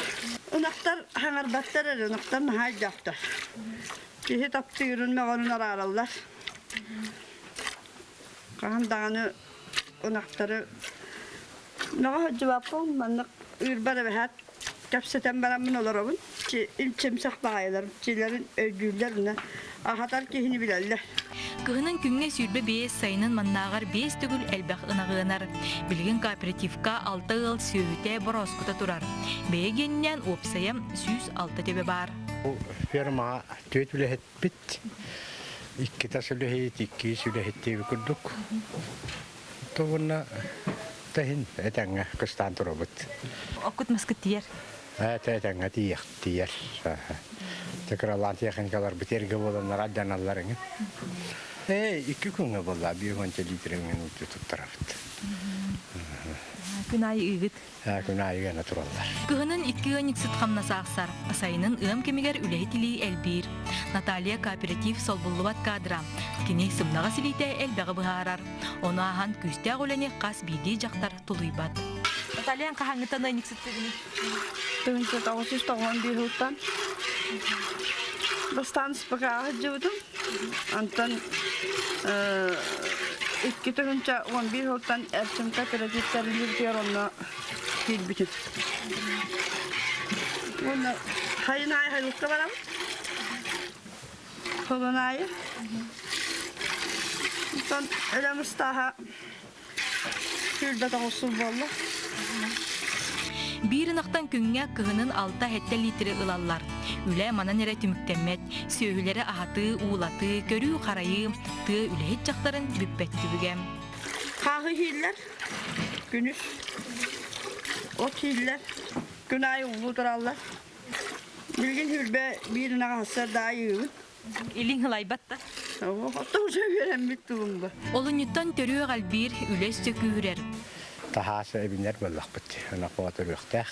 Ынахтар хаҥарбаттар эрэ, ынахтар наһаа өйдөөхтөр. Киһи таптыырын, мөҕөрүн араараллар. Хаһан даҕаны ынахтары мөҕө сылдьыбаппын, маннык ыырбар эбэһээт кэпсэтэн бараммын олоробун. Илчимсэх баҕайылар, дьиэлэрин өйдүүллэр уонна аһатар киһини билэллэр. Кыһынын күҥҥэ 25, сайынын маннааҕар биэс төгүл элбэх ынах ыанар. Билигин кооперативка алта ыал сүөһүтэ борооскута турар. Бэйэ гиэнинэн уопсайа 106 төбө баар. Бу фермаҕа түөрт үлэһиппит. Икки тас үлэһит, икки ис үлэһит диэби курдук. Тугунна тэһин этэҥҥэ кыстаан турабыт. Оккут маскыт тиийэр? Ээ, этэҥҥэ тиийэх тиийэр. Кыралаан техникаларбыт эргэ буоланнар алдьаналлар эҥин. Ээ, икки күҥҥэ буолла, биир уонча литр эҥин уута туттарабыт. Күн аайы ыыгыт? Күн аайы гына тураллар. Кыһынын икки ыанньыксыт хамнас аахсар, сайынын ыам кэмигэр үлэһит илии элбиир. Наталья кооператив солбуллубат кадра. Кини сымнаҕас илиитэ элбэҕи быһаарар. Ону ааһан күүстээх үлэни хас биирдии дьахтар тулуйбат. Наталья хаһааҥҥыттан ыанньыксыттыгыный? 1991 сылтан бастаан СПК-ҕа сылдьыбытым. Онтон 2011 сылтан Эрчим кооператив тэриллибитигэр онно киирбитим. Уонна хайын аайы хайылыкка барабыт. Холон аайы. Онтон өлөм ыстааһа Сүүрбэтэх сыл буолла. Биир ынахтан күҥҥэ кыһынын алта-сэттэ литры ылаллар. Үлэ манан эрэ түмүктэммэт. Сүөһүлэри аһатыы, уулатыы, көрүү-харайыы, тыа үлэһит дьахтарын бүппэт түбүгэ. Хааһы иһииллэр, күнүс от иһииллэр, күн аайы уулуу тураллар. Билигин сүүрбэ биир ынаҕы сарсыарда аайы ыыбыт. Илиҥ ылайбат да? Оттон уже үөрэммит тылым ба. Олунньуттан төрүөх элбиир, үлэ өссө күүһүрэр. Таһаас эбинэр буоллахпыт. Ынах төрүөхтээх.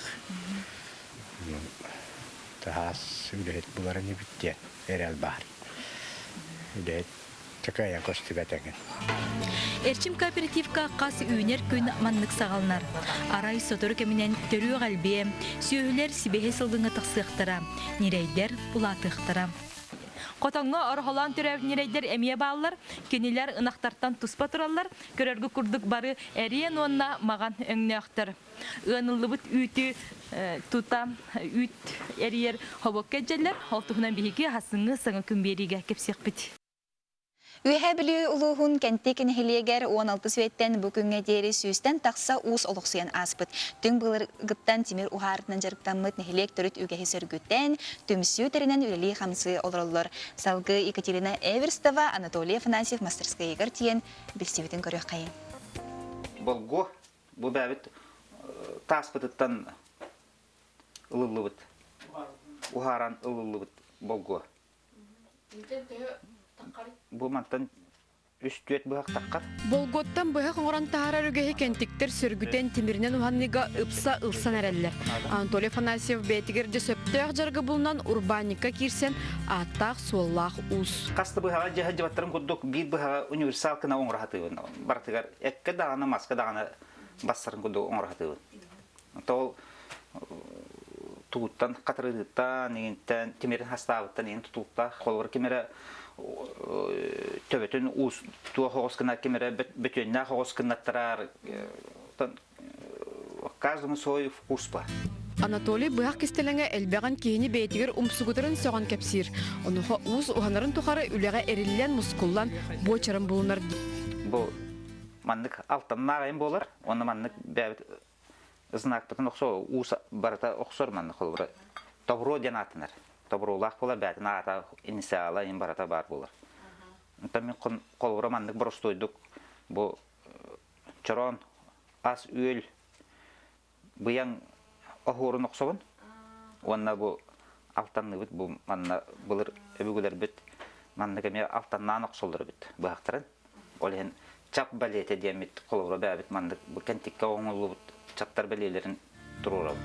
Таһаас үлэһит буларын эбит диэн эрэл баар. Үлэһит чакайан көстүбэт эҥин. Эрчим кооперативка хас үүнэр күн маннык саҕаланар. Арай сотору кэминэн төрүөх элбиэ, сүөһүлэр сибиэһэй сылгыҥа тахсыахтара, ньирэйдэр улаатыахтара. Хотоҥҥо орохолоон төрөөбүт ньирэйдэр эмиэ бааллар. Кинилэр ынахтартан туспа тураллар. Көрөргүт курдук бары эриэн уонна маҕан өҥнөөхтөр. Ыаныллыбыт үүтү тута үүт эрийэр хобокко илдьэллэр. Ол туһунан биһиги аһасыҥҥы саҥа күн биэриигэ кэпсиэхпит. Үөһээ Бүлүү улууһун Кэнтик нэһилиэгэр 16 үйэттэн бу күҥҥэ диэри сүүстэн тахса уус олохсуйан ааспыт. Түҥ былыргыттан тимир уһаарытынан дьарыктаммыт нэһилиэк төрүт үгэһи сөргүтэн, түмсүү тэринэн үлэлии-хамсыы олороллор. Салгыы Екатерина Эверстова, Анатолий Афанасьев мастерскайыгар тиийэн билсибитин көрүөххэйиҥ. Болгуо бу бэйэбит тааспытыттан ылыллыбыт, уһааран ылыллыбыт болгуо. Бу мантан үс-түөрт быһах таххар. Болгуоттан быһах оҥорон таһаарар үгэһи кэнтиктэр сөргүтэн тимиринэн уһанныыга ыпса ылсан эрэллэр. Анатолий Афанасьев бэйэтигэр дьэ сөптөөх дьарыгы булунан урбаанньыкка киирсэн ааттаах-суоллаах уус. Хас да быһаҕа дьаһа дьыбаттарын курдук биир быһаҕа универсал гына оҥоро сатыыбын. Барытыгар эккэ даҕаны, маска даҕаны бассарын курдук оҥоро сатыыбын. Ол тугуттан хатырыытыттан, иҥинтэн, тимирин хастаабыттан иҥин тутулуктаах. Холобур, ким эрэ төбөтүн уус туох оҕус гына, ким эрэ бөтүөннээх оҕус гыннаттарар. Каждому свой вкус бар. Анатолий быһах кистэлэҥэ элбэҕин киһини бэйэтигэр умсугутарын сөҕөн кэпсиир. Онуоха уус уһанарын тухары үлэҕэ эриллэн, мускуллан, буочарын булунар. Бу маннык алтаннаах айан буолар, уонна маннык бэйэбит знакпытын охсо уус барыта охсор манна холобура тобро диэн ааттанар тобролаах буолар бээтин аата инициала им барыта баар буолар онтон мин холобура маннык боростуойдук бу чороон ас үөл быйаҥ оһуорун охсобун уонна бу алтанныыбыт бу манна былыр өбүгэлэрбит маннык эмиэ алтаннаан охсоллор эбит быһахтарын Ол иһин чап бэлиэтэ диэммит холобура бэйэбит маннык бу кэнтиккэ оҥоһуллубут чаптар бэлиэлэрин туруорабыт.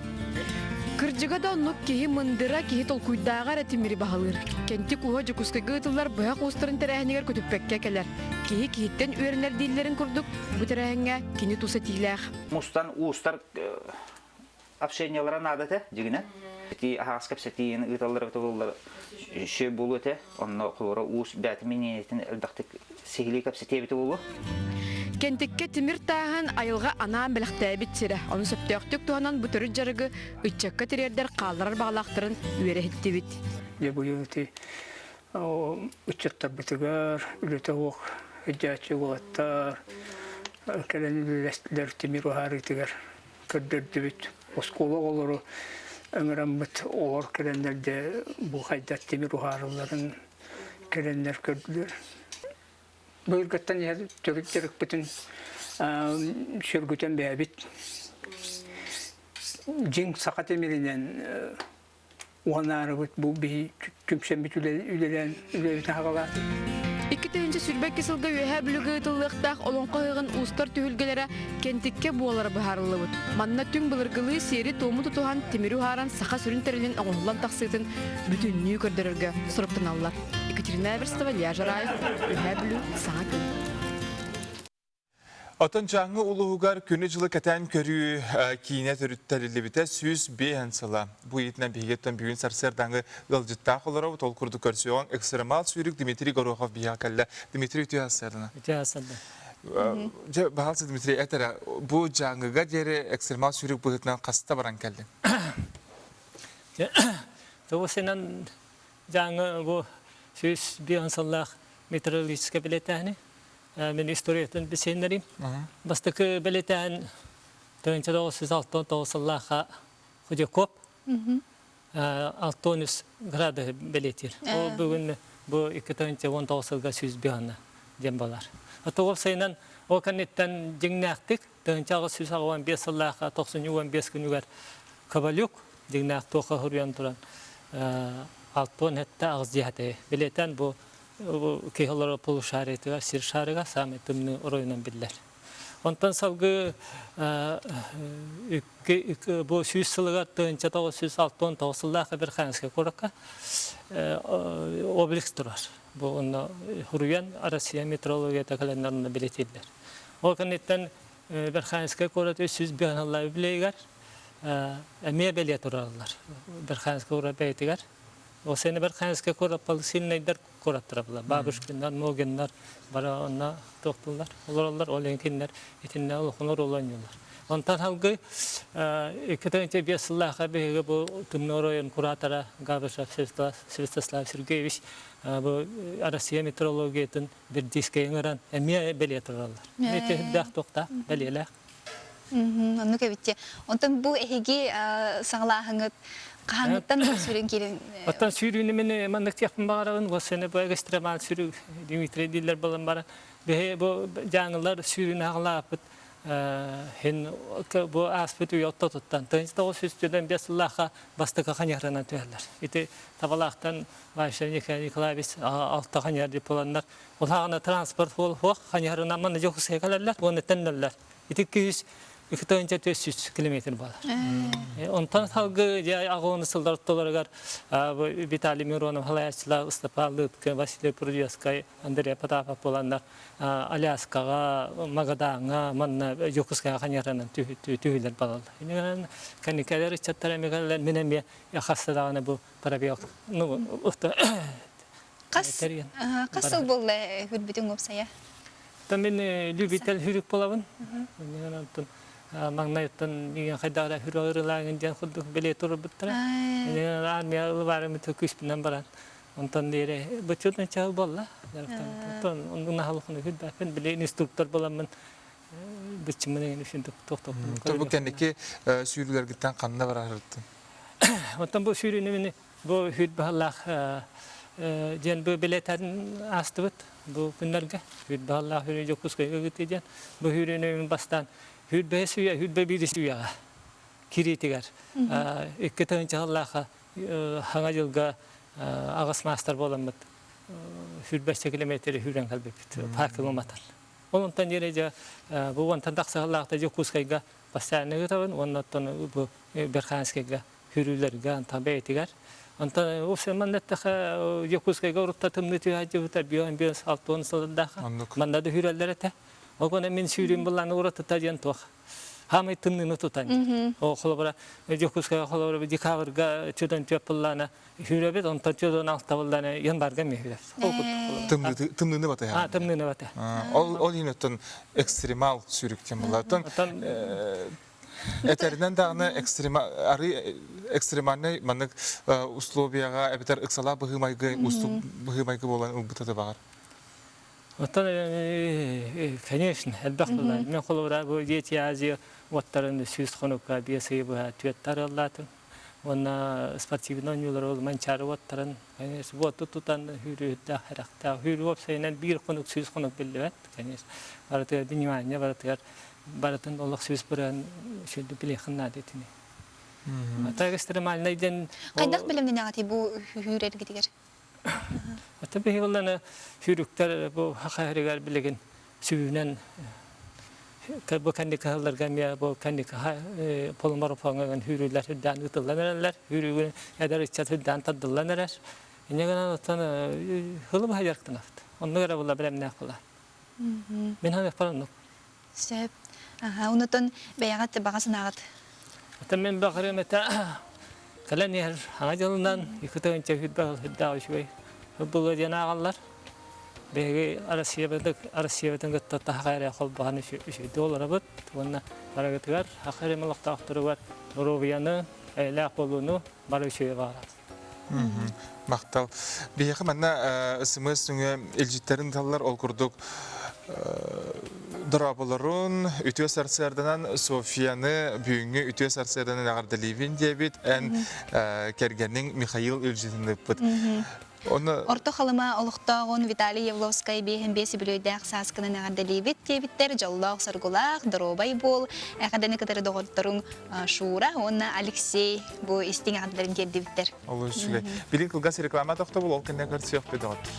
Кырдьыга да оннук киһи мындыра, киһи толкуйдааҕа эрэ тимири баһылыыр. Кэнтик ууһа Дьокуускайга ыытыллар быһах уустарын тэрээһинигэр көтүппэккэ кэлэр. Киһи киһиттэн үөрэнэр дииллэрин курдук, бу тэрээһиҥҥэ кини тус этиилээх. Мустан уустар общениелара наада этэ дьигинэ. Ити аһаҕас кэпсэтиини ыыталлар эбитэ буоллар үчүгэй буолуо этэ. Онно холобура уус бэйэтин миниэнэтин элбэхтик сиһилии кэпсэтиэ эбитэ буолуо. Кэнтиккэ тимир тааһын айылҕа анаан бэлэхтээбит сирэ. Ону сөптөөхтүк туһанан бу төрүт дьарыгы ыччакка тириэрдэр хаалларар баҕалаахтарын үөрэ иһиттибит. Дьэ быйыл ити ыччаттарбытыгар үлэтэ суох сылдьааччы уолаттар кэлэн үлэлэстилэр тимир уһаарыытыгар көрдөрдүбүт. Оскуола оҕолору ыҥыраммыт оҕолор кэлэннэр дьэ бу хайдах тимир уһаарылларын кэлэннэр көрдүлэр. Былыргыттан иһэр төрүт дьарыкпытын сөргүтэн бэйэбит дьиҥ саха тимиринэн уонаарыбыт бу биһи түмсэммит үлэлээн үлэбитин хаҕалаатыбыт. 2022 сылга Үөһээ Бүлүүгэ ыытыллыахтаах Олоҥхо ыһыаҕын уустар түһүлгэлэрэ Кэнтиккэ буолара быһаарыллыбыт. Манна түҥ былыргылыы сиэри-туому тутуһан тимири уһааран саха сүрүн тэрилин оҥоһуллан тахсыытын бүтүннүү көрдөрөргө соруктаналлар. Екатерина Эверстова, Илья Жараев, Үөһээ Бүлүү, Саҥа күн. Оттон Дьааҥы улууһугар күнү-дьылы кэтээн көрүү киинэ төрүттэриллибитэ 105 сыла. Бу ыйытынан биһигиттэн бүгүн сарсыардааҥы ыалдьыттаах олоробут. Ол курдук көрсүөҕүҥ экстремал сүүрүк Дмитрий Горохов биһиэхэ кэллэ. Дмитрий үтүө сарсыардана. Үтүө сарсыарда. Дьэ, баһаалыста Дмитрий, эт эрэ, бу Дьааҥыга диэри экстремал сүүрүк быһыытынан хаста баран кэллиҥ? Тоҕус сынан Дьааҥы бу 105 сыллаах метеорологическай билэтээһини Мин историятын билсиһиннэрим. Бастакы бэлиэтээн 1969 сыллаахха Худяков 63 градуһу бэлиэтиир. Ол бүгүн бу 2019 сылга 105 диэн буолар. Тоҕус сайынан ол кэнниттэн дьиҥнээхтик 1885 сыллаахха 95 күнүгэр Ковалюк дьиҥнээх туохха суруйан туран 67 аҕыс дьиэһэтэйи бэлиэтээн бу киһи олорор полушариетыгар сир шарыга саамай тымныы оройунан биллэр. Онтон салгыы бу сүүс сылыгар 1969 сыллаах Верхоянскай куоракка обелиск турар. Бу онно хуруйан Россия метрологията кэлэннэр онно билэтииллэр. Ол кэнниттэн Верхоянскай куорат 305 сыллаах үбүлүөйүгэр эмиэ бэлиэ тураллар. Верхоянскай куорат бэйэтигэр. Ол сені Верхоянскай куорат сильнайдар куораттара була. Бабушкиннар, Ногиннар бары онно туохтуллар, олороллор, ол иһин кинилэр итиннэ улахан оруолу оонньууллар. Онтон салгыы 2005 сыллаахха биһиги бу Тымныы оройуон куратора Габышев Святослав Сергеевич бу Россия метрологиятын Бердийскэй ыҥыран эмиэ бэлиэ тураллар. Ити үрдээх туохтаах бэлиэлээх. Оннук эбит. Онтон бу эһиги саҕалааһыҥыт хаһааҥҥыттан сүүрэн киирэн Оттон сүүрүүнү мин маннык диэхпин баҕарабын. Уоссаны бу экстремал сүүрүү Дмитрий дииллэр буолан баран биһи бу дьааҥылар сүүрүүнү аҕалааппыт хин бу ааспыт үйэ оттотуттан 1995 сыллаахха бастакы ханьыһарынан түһэллэр. Ити табалаахтан Вася Николаевич алта ханьыһар дип буоланнар улаҕана транспорт буол ханьыһарынан манна Дьокуускайга кэлэллэр уонна төннөллөр. Ити 200 200 километр буолар. Онтон салгыы дьэ аҕыаны сыллар ортолоругар Виталий Миронов халаяччылар Ыстапаан Лыткин, Василий Прудецкай, Андрей Потапов буоланнар Аляскаҕа, Магадаҥҥа, манна Дьокуускайга ханьыһарынан түһүүлэр балаллар. Иннинэн кэнникэлэр ыччаттар эмиэ мин эмиэ хаста даҕаны бу пробел ну Хас хас сыл буолла хүрбүтүҥ уопсайа? Та мин любитель хүрүк буолабын. Онтон маҥнайыттан миигин хайдах эрэ хүрү ырылааҥын диэн курдук билиэ турбуттара. Армия ылыбарым күүспүнэн баран онтон диэри быччытын чаһыл буолла. Онтон оннун хүрбэппин били инструктор буоламмын быччыммын эҥин үсүн тохтоттум. Бу кэнники сүүрүүлэргиттэн ханна барарыттын? Оттон бу сүүрүүнү мин Бу хүт баһылаах диэн бу билетэн аастыбыт бу күннэргэ. Хүт баһылаах хүрүү Дьокуускайга ыытыы диэн. Бу хүүрүүнү бастаан хүрбэ сүйэ, хүрбэ биир сүйэҕэ кириитигэр 2 тыһыынча сыллаахха хаҥа дьылга аҕыс маастар буоламмыт хүрбэччэ километры хүрэн кэлбиппит паркылыматар. Ол онтон диэри дьэ бу уонтан тахса сыллаахта Дьокуускайга постоянно ыытабын уонна оттон бу Верхоянскайга хүрүүлэргэ антан бэйэтигэр. Онтон ол манна эттэхэ Якутскайга урутта тымныы түһээдьибитэ бион бион алтуон сылдаах. Манна да хүрэллэр этэ. Ол гына мин сүүрүүм буллааны уратыта диэн туох. Хаамай тымныыны тутан. Ол холобура Дьокуускайга холобура декабрьга чудан түөп буллаана хүрөбүт, онтон чудан алта буллаана январга ми хүрөбүт. Тымныыны батыһа. А, тымныыны батыһа. Ол ол иһин оттон экстремал сүүрүк диэн булла. Оттон Этэринэн даҕаны экстремальнай маннык условияҕа эбэтэр ыксалаах быһыы-майгы уустук быһыы-майгы буолан ылбыта да баҕар. Оттон, конечно, элбэх буолар. Мен холобура бу Дети Азии уоттарын сүүс хонукка биэс ыйы быһа түөттэ арыаллаатым. Уонна спортивный оонньуулар ол Манчаары уоттарын, конечно, уоту тутан хүүрүүрдээх, эрэхтээх. Хүүрүү уопсайынан биир хонук, сүүс хонук биллибэт, конечно. Барытыгар внимание, барытыгар барытын олох сүүс бырыан сүрдү билиэххин наада итини. Ата экстремальнай диэн Хайдах билимнэнэҕитий бу хүүрэргитигэр? Ата биһиги сүүрүктэр бу хаһарыгар билигин сүүнэн бу кэнники сылларга эмиэ бу кэнники полумарафоҥҥа хүүрүүлэр үрдээн ыытыллан эрэллэр. Хүүрүүгүн эдэр ыччат үрдээн тардыллан эрэр. Инньэ гынан оттон хылы баһа дьарыктанабыт. Оннук эрэ була бэлэмнээх була. Мин ханыахпар оннук. Сөп. Аха, онутун бэйэҕит баҕа санааҕыт? Ата мен баҕарыам этэ кэлэн иһэр саҥа дьылынан 2 тыһыынча үрдээх үчүгэй буолуо диэн ааҕаллар. Биһиги Россиябытын Россиябытын кытта таһаҕа эрэ холбоһон үчүгэйдик олоробут уонна барыгытыгар саха эрэ олохтоохторугар доруобуйаны, эйэлээх буолууну бары үчүгэй баҕарабыт. Махтал. Биһиэхэ манна СМС нөҥүө илдьиттэрин таллар ол курдук дорооболорун үтүө сарсыарданан Софьяны бүгүҥҥү үтүө сарсыарданан эҕэрдэлиибин диэбит эн кэргэниҥ Михаил илдьитин ыыппыт. Оны... Орто Халыма олохтооҕун Виталий Явловскай биэһин биэс үбүлүөйдээх сааскынан эҕэрдэлиибит диэбиттэр дьоллоох-соргулаах, доруобай буол, эҕэрдэни кытары доҕотторуҥ Шура уонна Алексей бу истиҥ эҕэрдэлэрин тиэрдибиттэр. Олус үчүгэй. Билин кылгас реклама тохтобул, ол кэннэ көрсүөхпүт доҕоттор.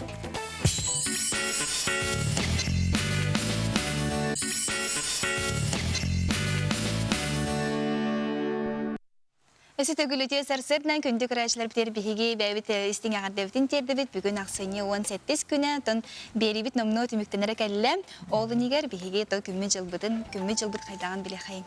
Өсө төгүл үтүө сарсыардан күндү көрөөччүлэрбитигэр биһиги бэйэбит истиҥ эҕэрдэбитин тиэрдэбит. Бүгүн ахсынньы 17 күнэ, оттон биэриибит номнуо түмүктэнэрэ кэллэ. Ол инигэр биһиги то күммүт дьылбытын, күммүт дьылбыт хайдаҕын билиэхэйиҥ.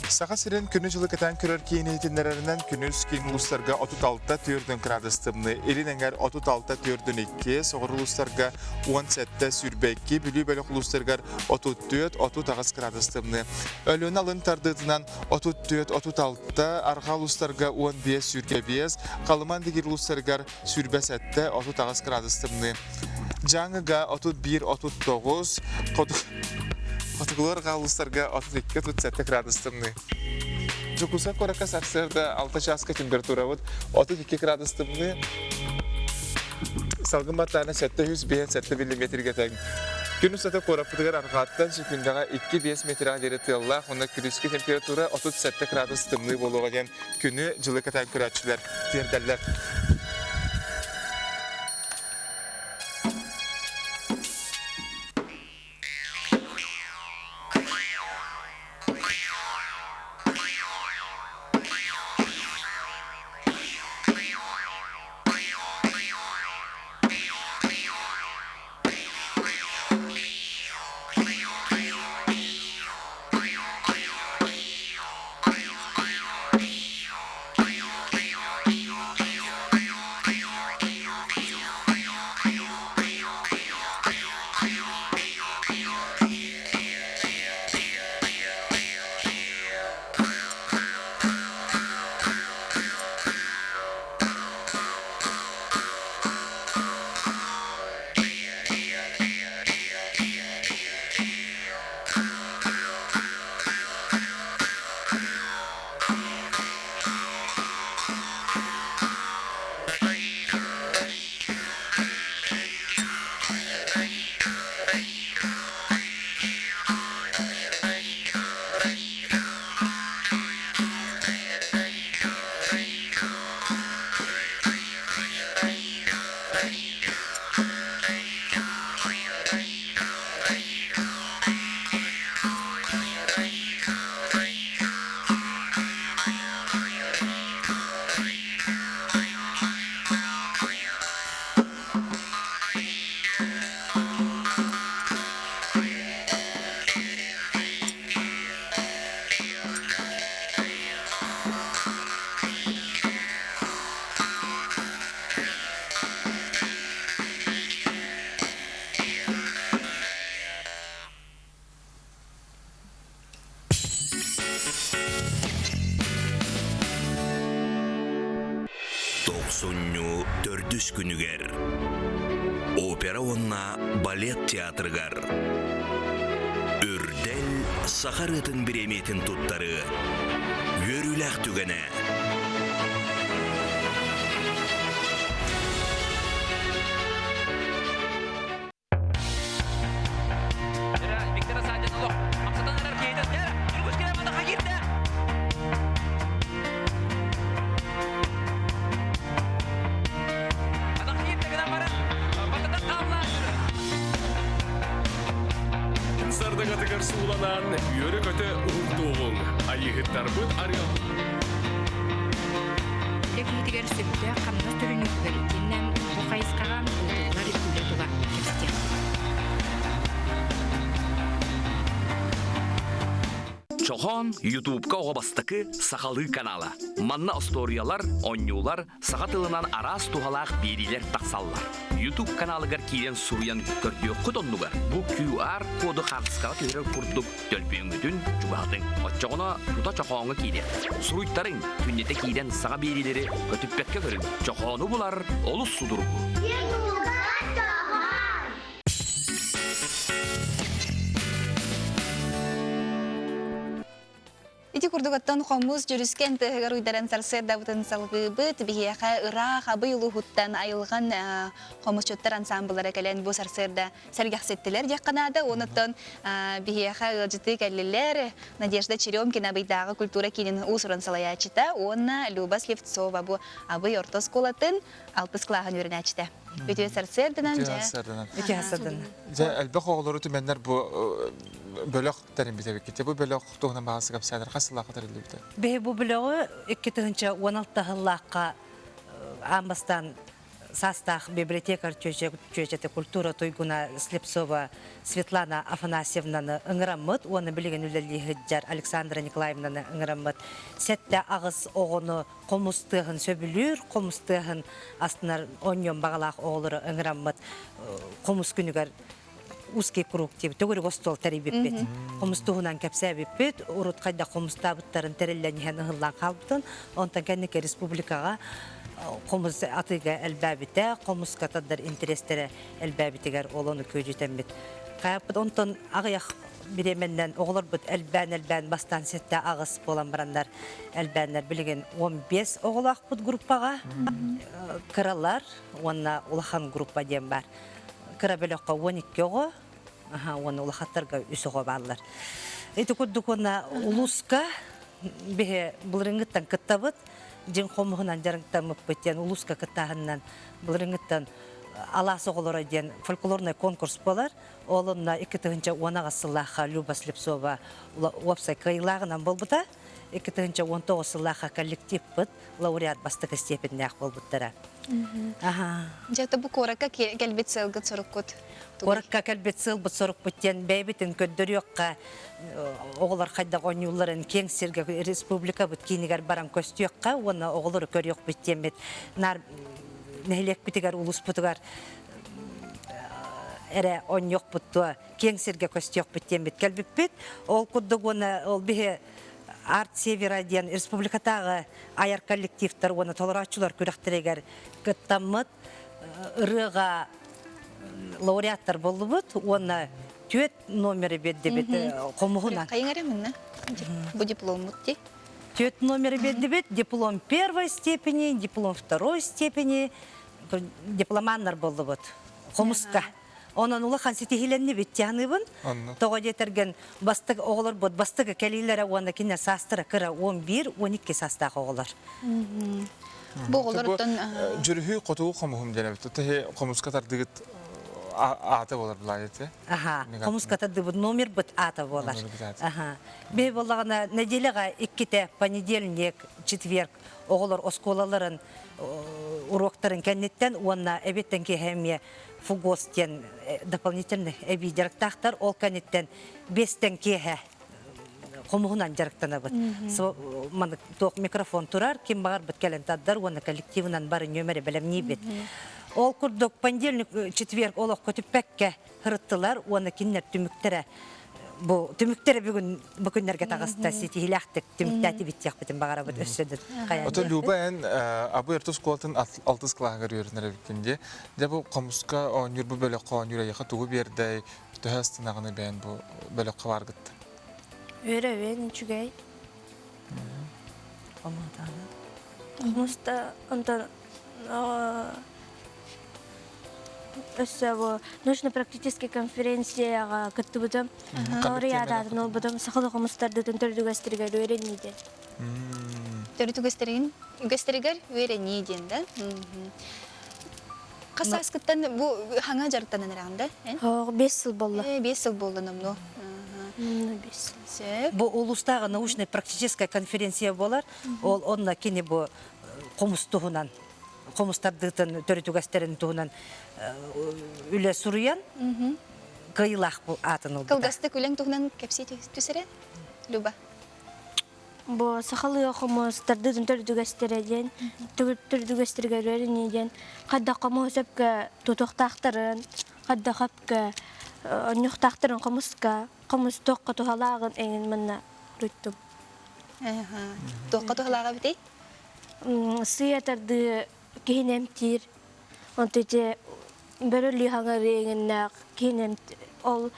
Саха сирин күнү-дьылы кэтээн көрөр киин иһитиннэрэринэн күнүс киин улуустарга 36 төрдүн градус тымныы, илин эҥэр 36 төрдүн 2, соҕуруу улуустарга 17 22, Бүлүү бөлөх улуустарыгар 34 38 градус тымныы. Өлүөнэ алын тардыытынан 34 36, арҕаа улуустарга 15 25, Халыман дигир улуустарыгар 27 38 градус тымныы. Дьааҥыга 31 39, Хотугулар улуустарга 32 37 градус тымныы. Дьокуускай куоракка сарсыарда 6 чааска температурабыт 32 градус тымныы. Салгын баттаана 705 миллиметргэ тэҥ. Күн устата куораппытыгар арҕааттан секундаҕа 2-5 метрға диэри тыаллаах уонна күнүскү температура 37 градус тымныы буолуоҕа диэн күнү-дьылы кэтээн көрөөччүлэр тиэрдэллэр. Тохсунньу төрдүс күнүгэр Опера уонна балет театрыгар Үрдэл саха ырыатын бириэмийэтин туттарыы үөрүүлээх түгэнэ. Сардагатыгар сууланан, үөрэ-көтө уһуктуоҕуҥ, айыыһыттарбыт арыал. Үлэ киһитигэр сөптөөх хамнас төлөнүүтүгэр итиэннэ бу хайысхаҕа ыытыллар үлэ тула кэпсэтиэхпит. Чохоон Ютубка оҕо бастакы сахалыы канала. Манна остуоруйалар, оонньуулар, саха тылынан араас туһалаах биэриилэр тахсаллар. Ютуб каналыгар киирэн суруйан көрдүөххүт оннугар бу QR коду хаартыскаҕа түһэрэр курдук төлпүөҥҥүтүн чугаһатыҥ. Оччоҕуна тута чохооҥҥо киириэх. Суруйтарыҥ, күннэтэ киирэн саҥа биэриилэри көтүппэккэ көрүҥ. Чохоону булар олус судургу. Ити курдук оттон хомус дьүрүскэн тыаһыгар уйдаран сарсыардабытын салгыыбыт. Биһиэхэ ыраах Абый улууһуттан айылҕан хомусчуттар ансаамбыллара кэлэн бу сарсыарда сэргэхситтилэр диэххэ наада. Онуттан биһиэхэ ыалдьытыы кэллилэр Надежда Черемкина Абыйдааҕы культура киинин уус-уран салайааччыта уонна Люба Слевцова бу Абый орто оскуолатын алтыс кылааһын үөрэнээччитэ. Үтүө сарсыарданан дьэ. Үтүө сарсыарданан. Дьэ элбэх оҕолору түмэннэр бу. бөлөх тэринбит эбиккит. Бу бөлөх туһунан баҕасы кэпсээнэр хас сыллаахха тэриллибитэ? Биһи бу бөлөҕү 2016 сыллаахха аан бастаан саастаах библиотекарь чүөчэтэ культура туйгуна Слепцова Светлана Афанасьевнаны ыҥыраммыт уонна билигин үлэлии сылдьар Александра Николаевнаны ыҥыраммыт 7-8 оҕону хомус тыаһын сөбүлүүр, хомус тыаһын астынар оонньуон баҕалаах оҕолору ыҥыраммыт хомус күнүгэр узкий круг диэбит төгүрүк остуол тэрийбиппит. Хомус туһунан кэпсээбиппит, урут хайдах хомустаабыттарын тэриллэн иһэн ыһыллан хаалбытын, онтон кэнники республикаҕа хомус атыыга элбээбитэ, хомуска тардар интэриэстэрэ элбээбитигэр ол ону күөдьүтэммит. Хайаппыт онтон аҕыйах бириэмэннэн оҕолорбут элбээн-элбээн бастаан 7-8 буолан бараннар элбээннэр билигин 15 оҕолоохпут группаҕа кыралар уонна улахан группа диэн баар. Кыра бөлөххө 12 оҕо, уонна улахаттарга үс оҕо бааллар. Ити курдук уонна улууска биһи былырыҥҥыттан кыттабыт, дьиҥ хомуһунан дьарыктаммыппыт диэн улууска кыттааһынынан былырыҥҥыттан алаас оҕолоро диэн фольклорнай конкурс буолар. Ол онно 2018 сыллаахха Люба Слепцова уопсай кыайыылааҕынан буолбута. 2019 сыллаахха коллективпыт лауреат бастакы степеннээх буолбуттара. Дьэ, бу куоракка кэлбит сыалгыт соруккут? Куоракка кэлбит сыалбыт сорукпут диэн бэйэбитин көрдөрүөххэ, оҕолор хайдах оонньуулларын киэҥ сиргэ республикабыт киинигэр баран көстүөххэ уонна оҕолору көрүөхпүт диэммит наар нэһилиэкпитигэр, улууспутугар эрэ оонньуохпут дуо, киэҥ сиргэ көстүөхпүт диэммит кэлбиппит. Ол курдук уонна ол биһи Арт Севера диэн республикатааҕы айар коллективтар уонна толорооччулар күрэхтэригэр кыттаммыт ырыаҕа лауреаттар боллубут уонна түөрт номеры биэрдибит хомуһунан. Хайың эрэ мынна? Бу дипломмут ди. Түөрт номеры биэрдибит. Диплом первой степени, диплом второй степени, дипломаннар боллубут. Хомуска. Онон улахан ситиһиилэннибит тиһаныбын. Тоҕо диэтэргэн бастык оҕолорбут бастакы кэлиилэрэ уонна кинилэр саастара кыра 11-12 саастаах оҕолор. Бу оҕолортон Дьүрүһүй хотугу хомуһум диэн эбит. Тэһи хомуска тардыгыт аата болар булаа ити. Аха, хомуска тардыбыт номербыт аата болар. Аха. Бей боллаҕына неделяга икките понедельник, четверг оҕолор оскуолаларын уроктарын кэнниттэн уонна эбиттэн киэһэ эмиэ фугос диэн дополнительный эбии дьарыктаахтар. Ол кэнниттэн биэстэн киэһэ хомуһунан дьарыктанабыт. Маннык туох микрофон турар, ким баҕарбыт кэлэн тардар уонна коллективынан бары нүөмэри бэлэмниибит. Ол курдук понедельник, четверг олох көтүппэккэ ырыттылар уонна кинилэр түмүктэрэ бу түмүктэрэ бүгүн бу күннэргэ таҕыста ситиһиилээхтик түмүктээтибит диэхпитин баҕарабыт өссө да хайаан Ото Люба эн Абый орто оскуолатын алтыс кылааһыгар үөрэнэр эбиккин дии. Дьэ бу хомуска оонньуур бу бөлөххө оонньуур эйиэхэ тугу биэрдэй, төһө астынаҕыный бэйэн бу бөлөххө бааргыттан? Үөрэбин үчүгэй. Хомуста онтон Өссө бу научно-практическай конференцияҕа кыттыбытым. Лауреат ылбытым. Сахалыы хомустардытын төрүт үгэстэригэр үөрэнии диэн. Төрүт үгэстэрин үгэстэригэр үөрэнии диэн да? Хас сааскыттан бу хаҥа дьарыктанан эрэҕин да? Оох, 5 сыл буолла. 5 сыл буолла номнуо. Бу улуустааҕы научнай-практическай конференция буолар. Ол онно кини бу хомус туһунан хомус тардыытын төрүт үгэстэрин туһунан үлэ суруйан кыайыылаах аатын ылбыта. Кылгастык үлэҥ туһунан кэпсии түсэрэ, Люба? Бу сахалыы хомус тардыытын төрүт үгэстэрэ диэн, төрүт үгэстэригэр үөрэнии диэн, хайдах хомуһу сөпкө тутуохтаахтарын, хайдах сөпкө онньуохтаахтарын хомуска, хомус туохха туһалааҕын эҥин манна суруйдум. Туохха туһалааҕа эбитий? Сыыйа тардыы киһини эмтиир. Онто ити бөрөлүү хаҥарыы эҥиннээх киһини ол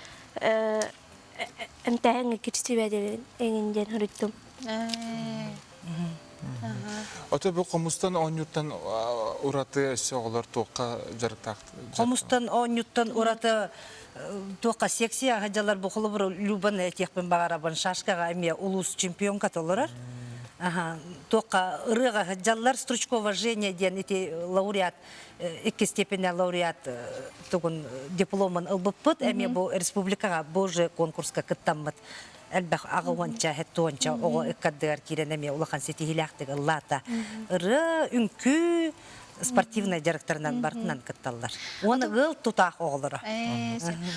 эмтээһиҥҥэ кирсибэт эҥин диэн суруйдум. Ото бу хомустан оонньууртан ураты өссө оҕолор туохха дьарыктаах? Хомустан оонньууттан ураты туохха секция сылдьаллар бу холобур Любаны этиэхпин баҕарабын шашкаҕа эмиэ улуус чемпионка толорор. Туохха ырыаҕа сылдьаллар Стручкова Женя диэн ити лауреат икки степеннээх лауреат тугун дипломун ылбыппыт. Эмиэ бу республикаҕа бу уже конкурска кыттаммыт элбэх аҕа уонча, хэттэ уонча оҕо ыккардыгар киирэн эмиэ улахан ситиһиилээхтик ыллаата. Ырыа, үҥкүү, спортивнай дьарыктарынан барытынан кытталлар. Уонна ыал тутаах оҕолоро.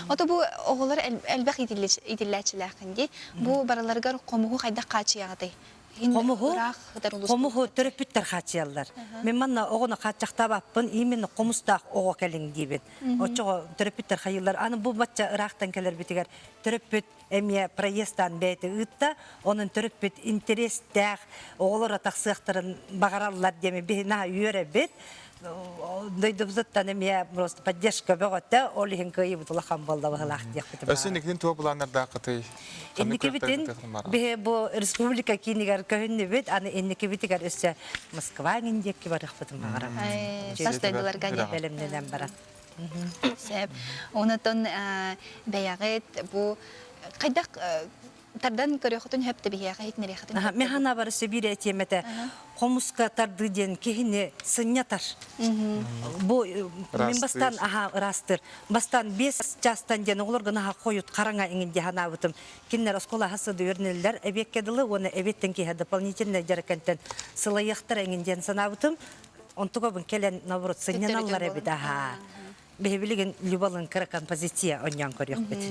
Ото бу оҕолор элбэх иитиллээччилээххин дии. Бу барыларыгар хомуһу хайдах хаачыйаҕытый? Хомуһу, хомуһу төрөппүттэр хаачыйаллар. Мин манна оҕону хааччахтаабаппын, именно хомустаах оҕо кэлиҥ диибин. Оччоҕо төрөппүттэр хайыыллар. Аны бу бачча ыраахтан кэлэрбитигэр төрөппүт эмиэ проездтаан бэйэтэ ыытта. Онон төрөппүт интэриэстээх оҕолоро тахсыахтарын баҕараллар диэми биһи наһаа үөрэбит. Дойдубутуттан эмиэ просто поддержка бөҕөтө, ол иһин кыайыбыт улахан буолла быһылаах диэхпитин Өссө инникитин туох былааннардааххытый? Инникибитин биһи бу республика киинигэр көһүннүбүт, аны инникибитигэр өссө Москва иҥин диэки барыахпытын баҕарабыт. Тас дойдуларга бэлэмнэнэн баран. Сөп. Онотон бэйэҕит бу хайдах тардан көрүөхүтүн хөп тэбиһиэхэ иһитинэриэхитин Мин санаабар өссө биир этиэм этэ. Хомуска тардыы диэн киһини сынньатар. Бу мин бастаан аха ыраастыр. Бастаан 5 чаастан диэн оҕолорго наһаа хойут хараҥа иҥин дии санаабытым. Кинилэр оскуола аһасыды үөрэнэллэр эбиэккэ дылы уонна эбиэттэн киэһэ дополнительнай дьарыккантан сылайыахтара иҥин диэн санаабытым. Онтугабын кэлэн наоборот сынньаналлар эбит аһаа. Биһи билигин Любалын кыра композиция онньоон көрүөхпүт.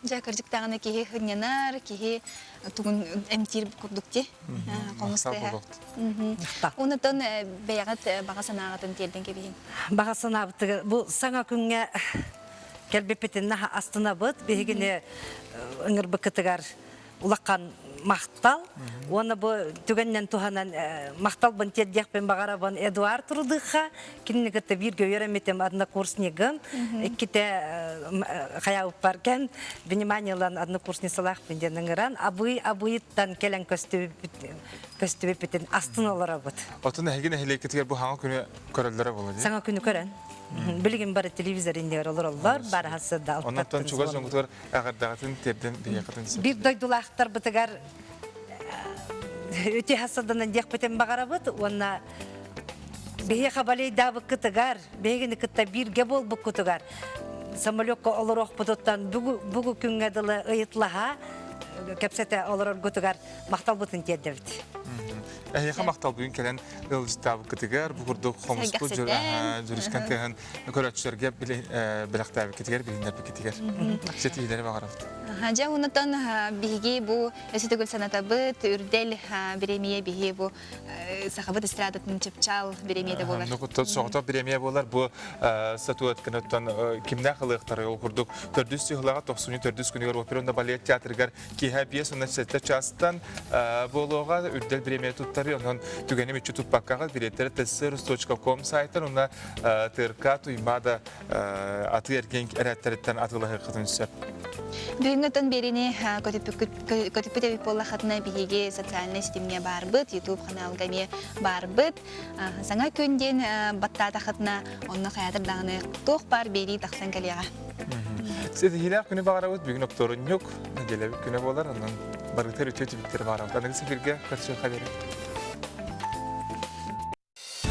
Дьэ, кырдьык даҕаны киһи сынньанар, киһи тугун эмтиир курдук дии. Хомус тыаһа. Онтон бэйэҕит баҕа санааҕытын тиэрдэн кэбиһиҥ. Баҕа санаабытыгар бу саҥа күҥҥэ кэлбиппитин наһаа астынабыт. Биһигини ыҥырбыккытыгар улахан махтал. Уонна бу түгэнинэн туһанан махталбын тиэрдиэхпин баҕарабын Эдуард Рудыха. Кинини кытта бииргэ үөрэммитим однокурснигым. Иккитэ хайаабыппар кэн внимание ылан однокурсницалаахпын диэн ыҥыран абый абыйыттан кэлэн көстүбүппүтүн астын олоробут. Отун эһиги нэһилиэккитигэр бу хаҥа күнү көрөллөрө буолуо дии? Саҥа күнү көрөн. Билигин бары телевизор иннигэр олороллор, бары хасыда Оннуттан чугас дьоҥҥутугар эҕэрдэҕитин тиэрдэн биһиэхэтин сөп. Биир дойдулаахтарбытыгар үтүө хасыданан диэхпитин баҕарабыт уонна биһиэхэ балейдаабыккытыгар, биһигини кытта бииргэ буолбуккутугар самолекка олоруохпутуттан бүгү күҥҥэ дылы ыйытлаһа кэпсэтэ олороргутугар махталбытын тиэрдэбит. Эһиэхэ махтал бүгүн кэлэн ыалдьыттаабыккытыгар, бу курдук хомуспут дьүрүскэн тыаһын көрөөччүлэргэ бэлэхтээбиккитигэр, билиннэрбиккитигэр ситиһиилэри баҕарабыт. Дьэ, онтон биһиги бу өссө төгүл санатабыт, үрдэл бириэмийэ биһи бу сахабыт эстрадатын чыпчаал бириэмийэтэ буолар. Соҕотох бириэмийэ буолар. Бу статуэтканы кимнээх ылыахтарай ол курдук төрдүс сыһылаҕа тохсунньу төрдүс күнүгэр опера уонна балет театрыгар киэһэ 5 17 чаастан буолуоҕа үрдэл бириэмийэ туттарыы онон түгэни мүччү туппаккаҕыт билиэттэрэ tssrus.com сайтан уонна ТРК Туймаада атыы-эргиэн эрээттэриттэн атыылаһыаххытын сөп. Бүгүҥҥү биэриини көтүппүт эбит буоллаххытына биһиги социальнай ситимҥэ баарбыт, YouTube ханаалга эмиэ баарбыт. Саҥа күн диэн баттаатаххытына онно хайатыр даҕаны туох баар биэрии тахсан кэлиэҕэ. Ситиһиилээх күнү баҕарабыт бүгүн оптуорунньук нэдиэлэбит күнэ буолар, онон барытыгар үтүө түбүктэри баҕарабыт. Аныгы эфиргэ көрсүөххэ диэри.